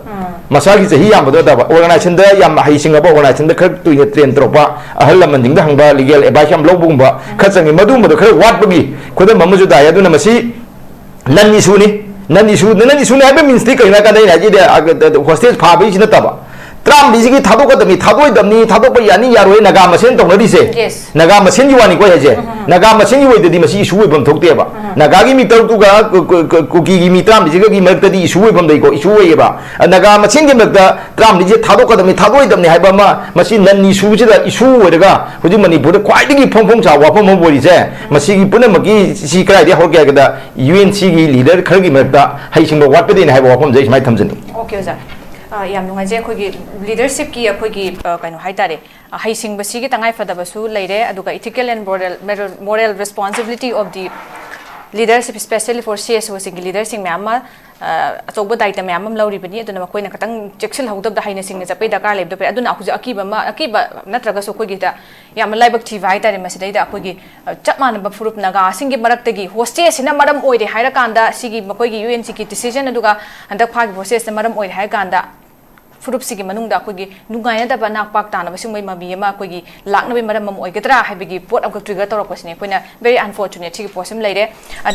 ꯃꯁꯥꯒꯤ ꯆꯍꯤ ꯌꯥꯝꯕꯗꯨ ꯅꯠꯇꯕ, organizationꯗ ꯌꯥꯝ ꯍꯩꯁꯤꯡꯉꯕ, organizationꯗ ꯈꯔ ꯀꯨꯏꯅ train ꯇꯧꯔꯛꯄ ꯑꯍꯜ ꯂꯃꯟꯁꯤꯡꯗ ꯍꯪꯕ, legal advice ꯌꯥꯝ ꯂꯧꯕꯒꯨꯝꯕ ꯈꯔ ꯆꯪꯉꯤ꯫ ꯃꯗꯨꯒꯨꯝꯕꯗꯣ ꯈꯔ ꯋꯥꯠꯄꯒꯤ ꯈꯨꯗꯝ ꯑꯃꯁꯨ ꯇꯥꯏ꯫ ꯑꯗꯨꯅ ꯃꯁꯤ non issueꯅꯤ꯫ Non issueꯅꯤ, non issueꯅꯤ ꯍꯥꯏꯕ meansꯇꯤ ꯀꯩꯅꯣ ꯍꯥꯏ ꯀꯥꯟꯗ, ꯑꯩꯅ ꯍꯥꯏꯁꯤꯗꯤ, ꯑ, hostage ꯐꯥꯕꯒꯤꯁꯤ ꯅꯠꯇꯕ, ꯇꯔꯥꯃꯔꯤꯁꯤꯒꯤ ꯊꯥꯗꯣꯛꯀꯗꯕꯅꯤ, ꯊꯥꯗꯣꯛꯑꯣꯏꯗꯕꯅꯤ, ꯊꯥꯗꯣꯛꯄ ꯌꯥꯅꯤ ꯌꯥꯔꯣꯏ, ꯅꯥꯒꯥ ꯃꯁꯦꯟ ꯇꯧꯅꯔꯤꯁꯦ꯫ Yes. ꯅꯥꯒꯥ ꯃꯁꯦꯟꯒꯤ ꯋꯥꯅꯤꯀꯣ ꯑꯩ ꯍꯥꯏꯁꯦ꯫ ꯅꯥꯒꯥ ꯃꯁꯦꯟꯒꯤ ꯑꯣꯏꯗꯗꯤ ꯃꯁꯤ issue ꯑꯣꯏꯐꯝ ꯊꯣꯛꯇꯦꯕ꯫ ꯅꯥꯒꯥꯒꯤ ꯃꯤ ꯇꯔꯨꯛꯇꯨꯒ ꯀꯨ-, ꯀꯨ-, ꯀꯨ-, ꯀꯨꯀꯤꯒꯤ ꯃꯤ ꯇꯔꯥꯃꯔꯤꯁꯤꯒꯒꯤ ꯃꯔꯛꯇꯗꯤ issue ꯑꯣꯏꯐꯝ ꯂꯩꯀꯣ, issue ꯑꯣꯏꯌꯦꯕ꯫ ꯅꯥꯒꯥ ꯃꯁꯦꯟꯒꯤ ꯃꯔꯛꯇ ꯇꯔꯥꯃꯔꯤꯁꯦ ꯊꯥꯗꯣꯛꯀꯗꯕꯅꯤ, ꯊꯥꯗꯣꯛꯑꯣꯏꯗꯕꯅꯤ ꯍꯥꯏꯕ ꯑꯃ, ꯃꯁꯤ non issueꯁꯤꯗ issue ꯑꯣꯏꯔꯒ ꯍꯧꯖꯤꯛ ꯃꯅꯤꯄꯨꯔꯗ ꯈ꯭ꯋꯥꯏꯗꯒꯤ ꯐꯣꯡ ꯐꯣꯡ ꯁꯥꯕ ꯋꯥꯐꯝ ꯑꯃ ꯑꯣꯏꯔꯤꯁꯦ, ꯃꯁꯤꯒꯤ ꯄꯨꯝꯅꯃꯛꯀꯤ ꯁꯤ ꯀꯗꯥꯏꯗꯒꯤ ꯍꯧꯔꯛꯀꯦ ꯍꯥꯏꯕꯗ, UNCꯒꯤ leader ꯈꯔꯒꯤ ꯃꯔꯛꯇ ꯍꯩꯁꯤꯡꯕ ꯋꯥꯠꯄꯗꯒꯤꯅꯤ ꯍꯥꯏꯕ ꯋꯥꯐꯝꯁꯦ ꯑꯩ ꯁꯨꯃꯥꯏꯅ ꯊꯝꯖꯅꯤꯡꯉꯤ꯫ Okay, ꯑꯣꯖꯥ꯫ ꯑ, ꯌꯥꯝ ꯅꯨꯡꯉꯥꯏꯖꯩ꯫ ꯑꯩꯈꯣꯏꯒꯤ leadershipꯀꯤ ꯑꯩꯈꯣꯏꯒꯤ, ꯑ, ꯀꯩꯅꯣ ꯍꯥꯏꯇꯥꯔꯦ, ꯑ, ꯍꯩꯁꯤꯡꯕꯁꯤꯒꯤ ꯇꯉꯥꯏ ꯐꯗꯕꯁꯨ ꯂꯩꯔꯦ, ꯑꯗꯨꯒ ethical and moral, moral, moral responsibility of the leadership, especially for C S Oꯁꯤꯡꯒꯤ leaderꯁꯤꯡ ꯃꯌꯥꯝ ꯑꯃ, ꯑ, ꯑꯆꯧꯕ ꯗꯥꯏꯇ ꯃꯌꯥꯝ ꯑꯃ ꯂꯧꯔꯤꯕꯅꯤ꯫ ꯑꯗꯨꯅ ꯃꯈꯣꯏꯅ ꯈꯤꯇꯪ ꯆꯦꯛꯁꯤꯜꯍꯧꯗꯕꯗ ꯍꯩꯅ ꯁꯤꯡꯅ ꯆꯠꯄꯒꯤ ꯗꯔꯀꯥꯔ ꯂꯩꯕꯗꯣ ꯐꯩ꯫ ꯑꯗꯨꯅ ꯍꯧꯖꯤꯛ ꯑꯀꯤꯕ ꯑꯃ, ꯑꯀꯤꯕ ꯅꯠꯇ꯭ꯔꯒꯁꯨ ꯑꯩꯈꯣꯏꯒꯤꯗ ꯌꯥꯝꯅ ꯂꯥꯏꯕꯛ ꯊꯤꯕ ꯍꯥꯏꯇꯥꯔꯦ꯫ ꯃꯁꯤꯗꯩꯗ ꯑꯩꯈꯣꯏꯒꯤ, ꯑ, ꯆꯞ ꯃꯥꯟꯅꯕ ꯐꯨꯔꯨꯞ ꯅꯥꯒꯥꯁꯤꯡꯒꯤ ꯃꯔꯛꯇꯒꯤ hostageꯁꯤꯅ ꯃꯔꯝ ꯑꯣꯏꯔꯦ ꯍꯥꯏꯔꯀꯥꯟꯗ, ꯁꯤꯒꯤ ꯃꯈꯣꯏꯒꯤ UNCꯒꯤ decision ꯑꯗꯨꯒ ꯍꯟꯗꯛ ꯐꯥꯈꯤꯕ hostageꯅ ꯃꯔꯝ ꯑꯣꯏꯔꯦ ꯍꯥꯏꯔꯀꯥꯟꯗ, ꯐꯨꯔꯨꯞꯁꯤꯒꯤ ꯃꯅꯨꯡꯗ ꯑꯩꯈꯣꯏꯒꯤ ꯅꯨꯡꯉꯥꯏꯅꯗꯕ, ꯅꯥꯛ ꯄꯥꯛ ꯇꯥꯅꯕ ꯁꯤꯒꯨꯝꯕꯒꯤ ꯃꯃꯤ ꯑꯃ ꯑꯩꯈꯣꯏꯒꯤ ꯂꯥꯛꯅꯕꯒꯤ ꯃꯔꯝ ꯑꯃ ꯑꯣꯏꯒꯗ꯭ꯔꯥ ꯍꯥꯏꯕꯒꯤ ꯄꯣꯠ ꯑꯃꯈꯛ trigger ꯇꯧꯔꯛꯄꯁꯤꯅꯤ꯫ ꯑꯩꯈꯣꯏꯅ very unfortunate ꯁꯤꯒꯤ ꯄꯣꯠꯁꯤꯃ ꯂꯩꯔꯦ꯫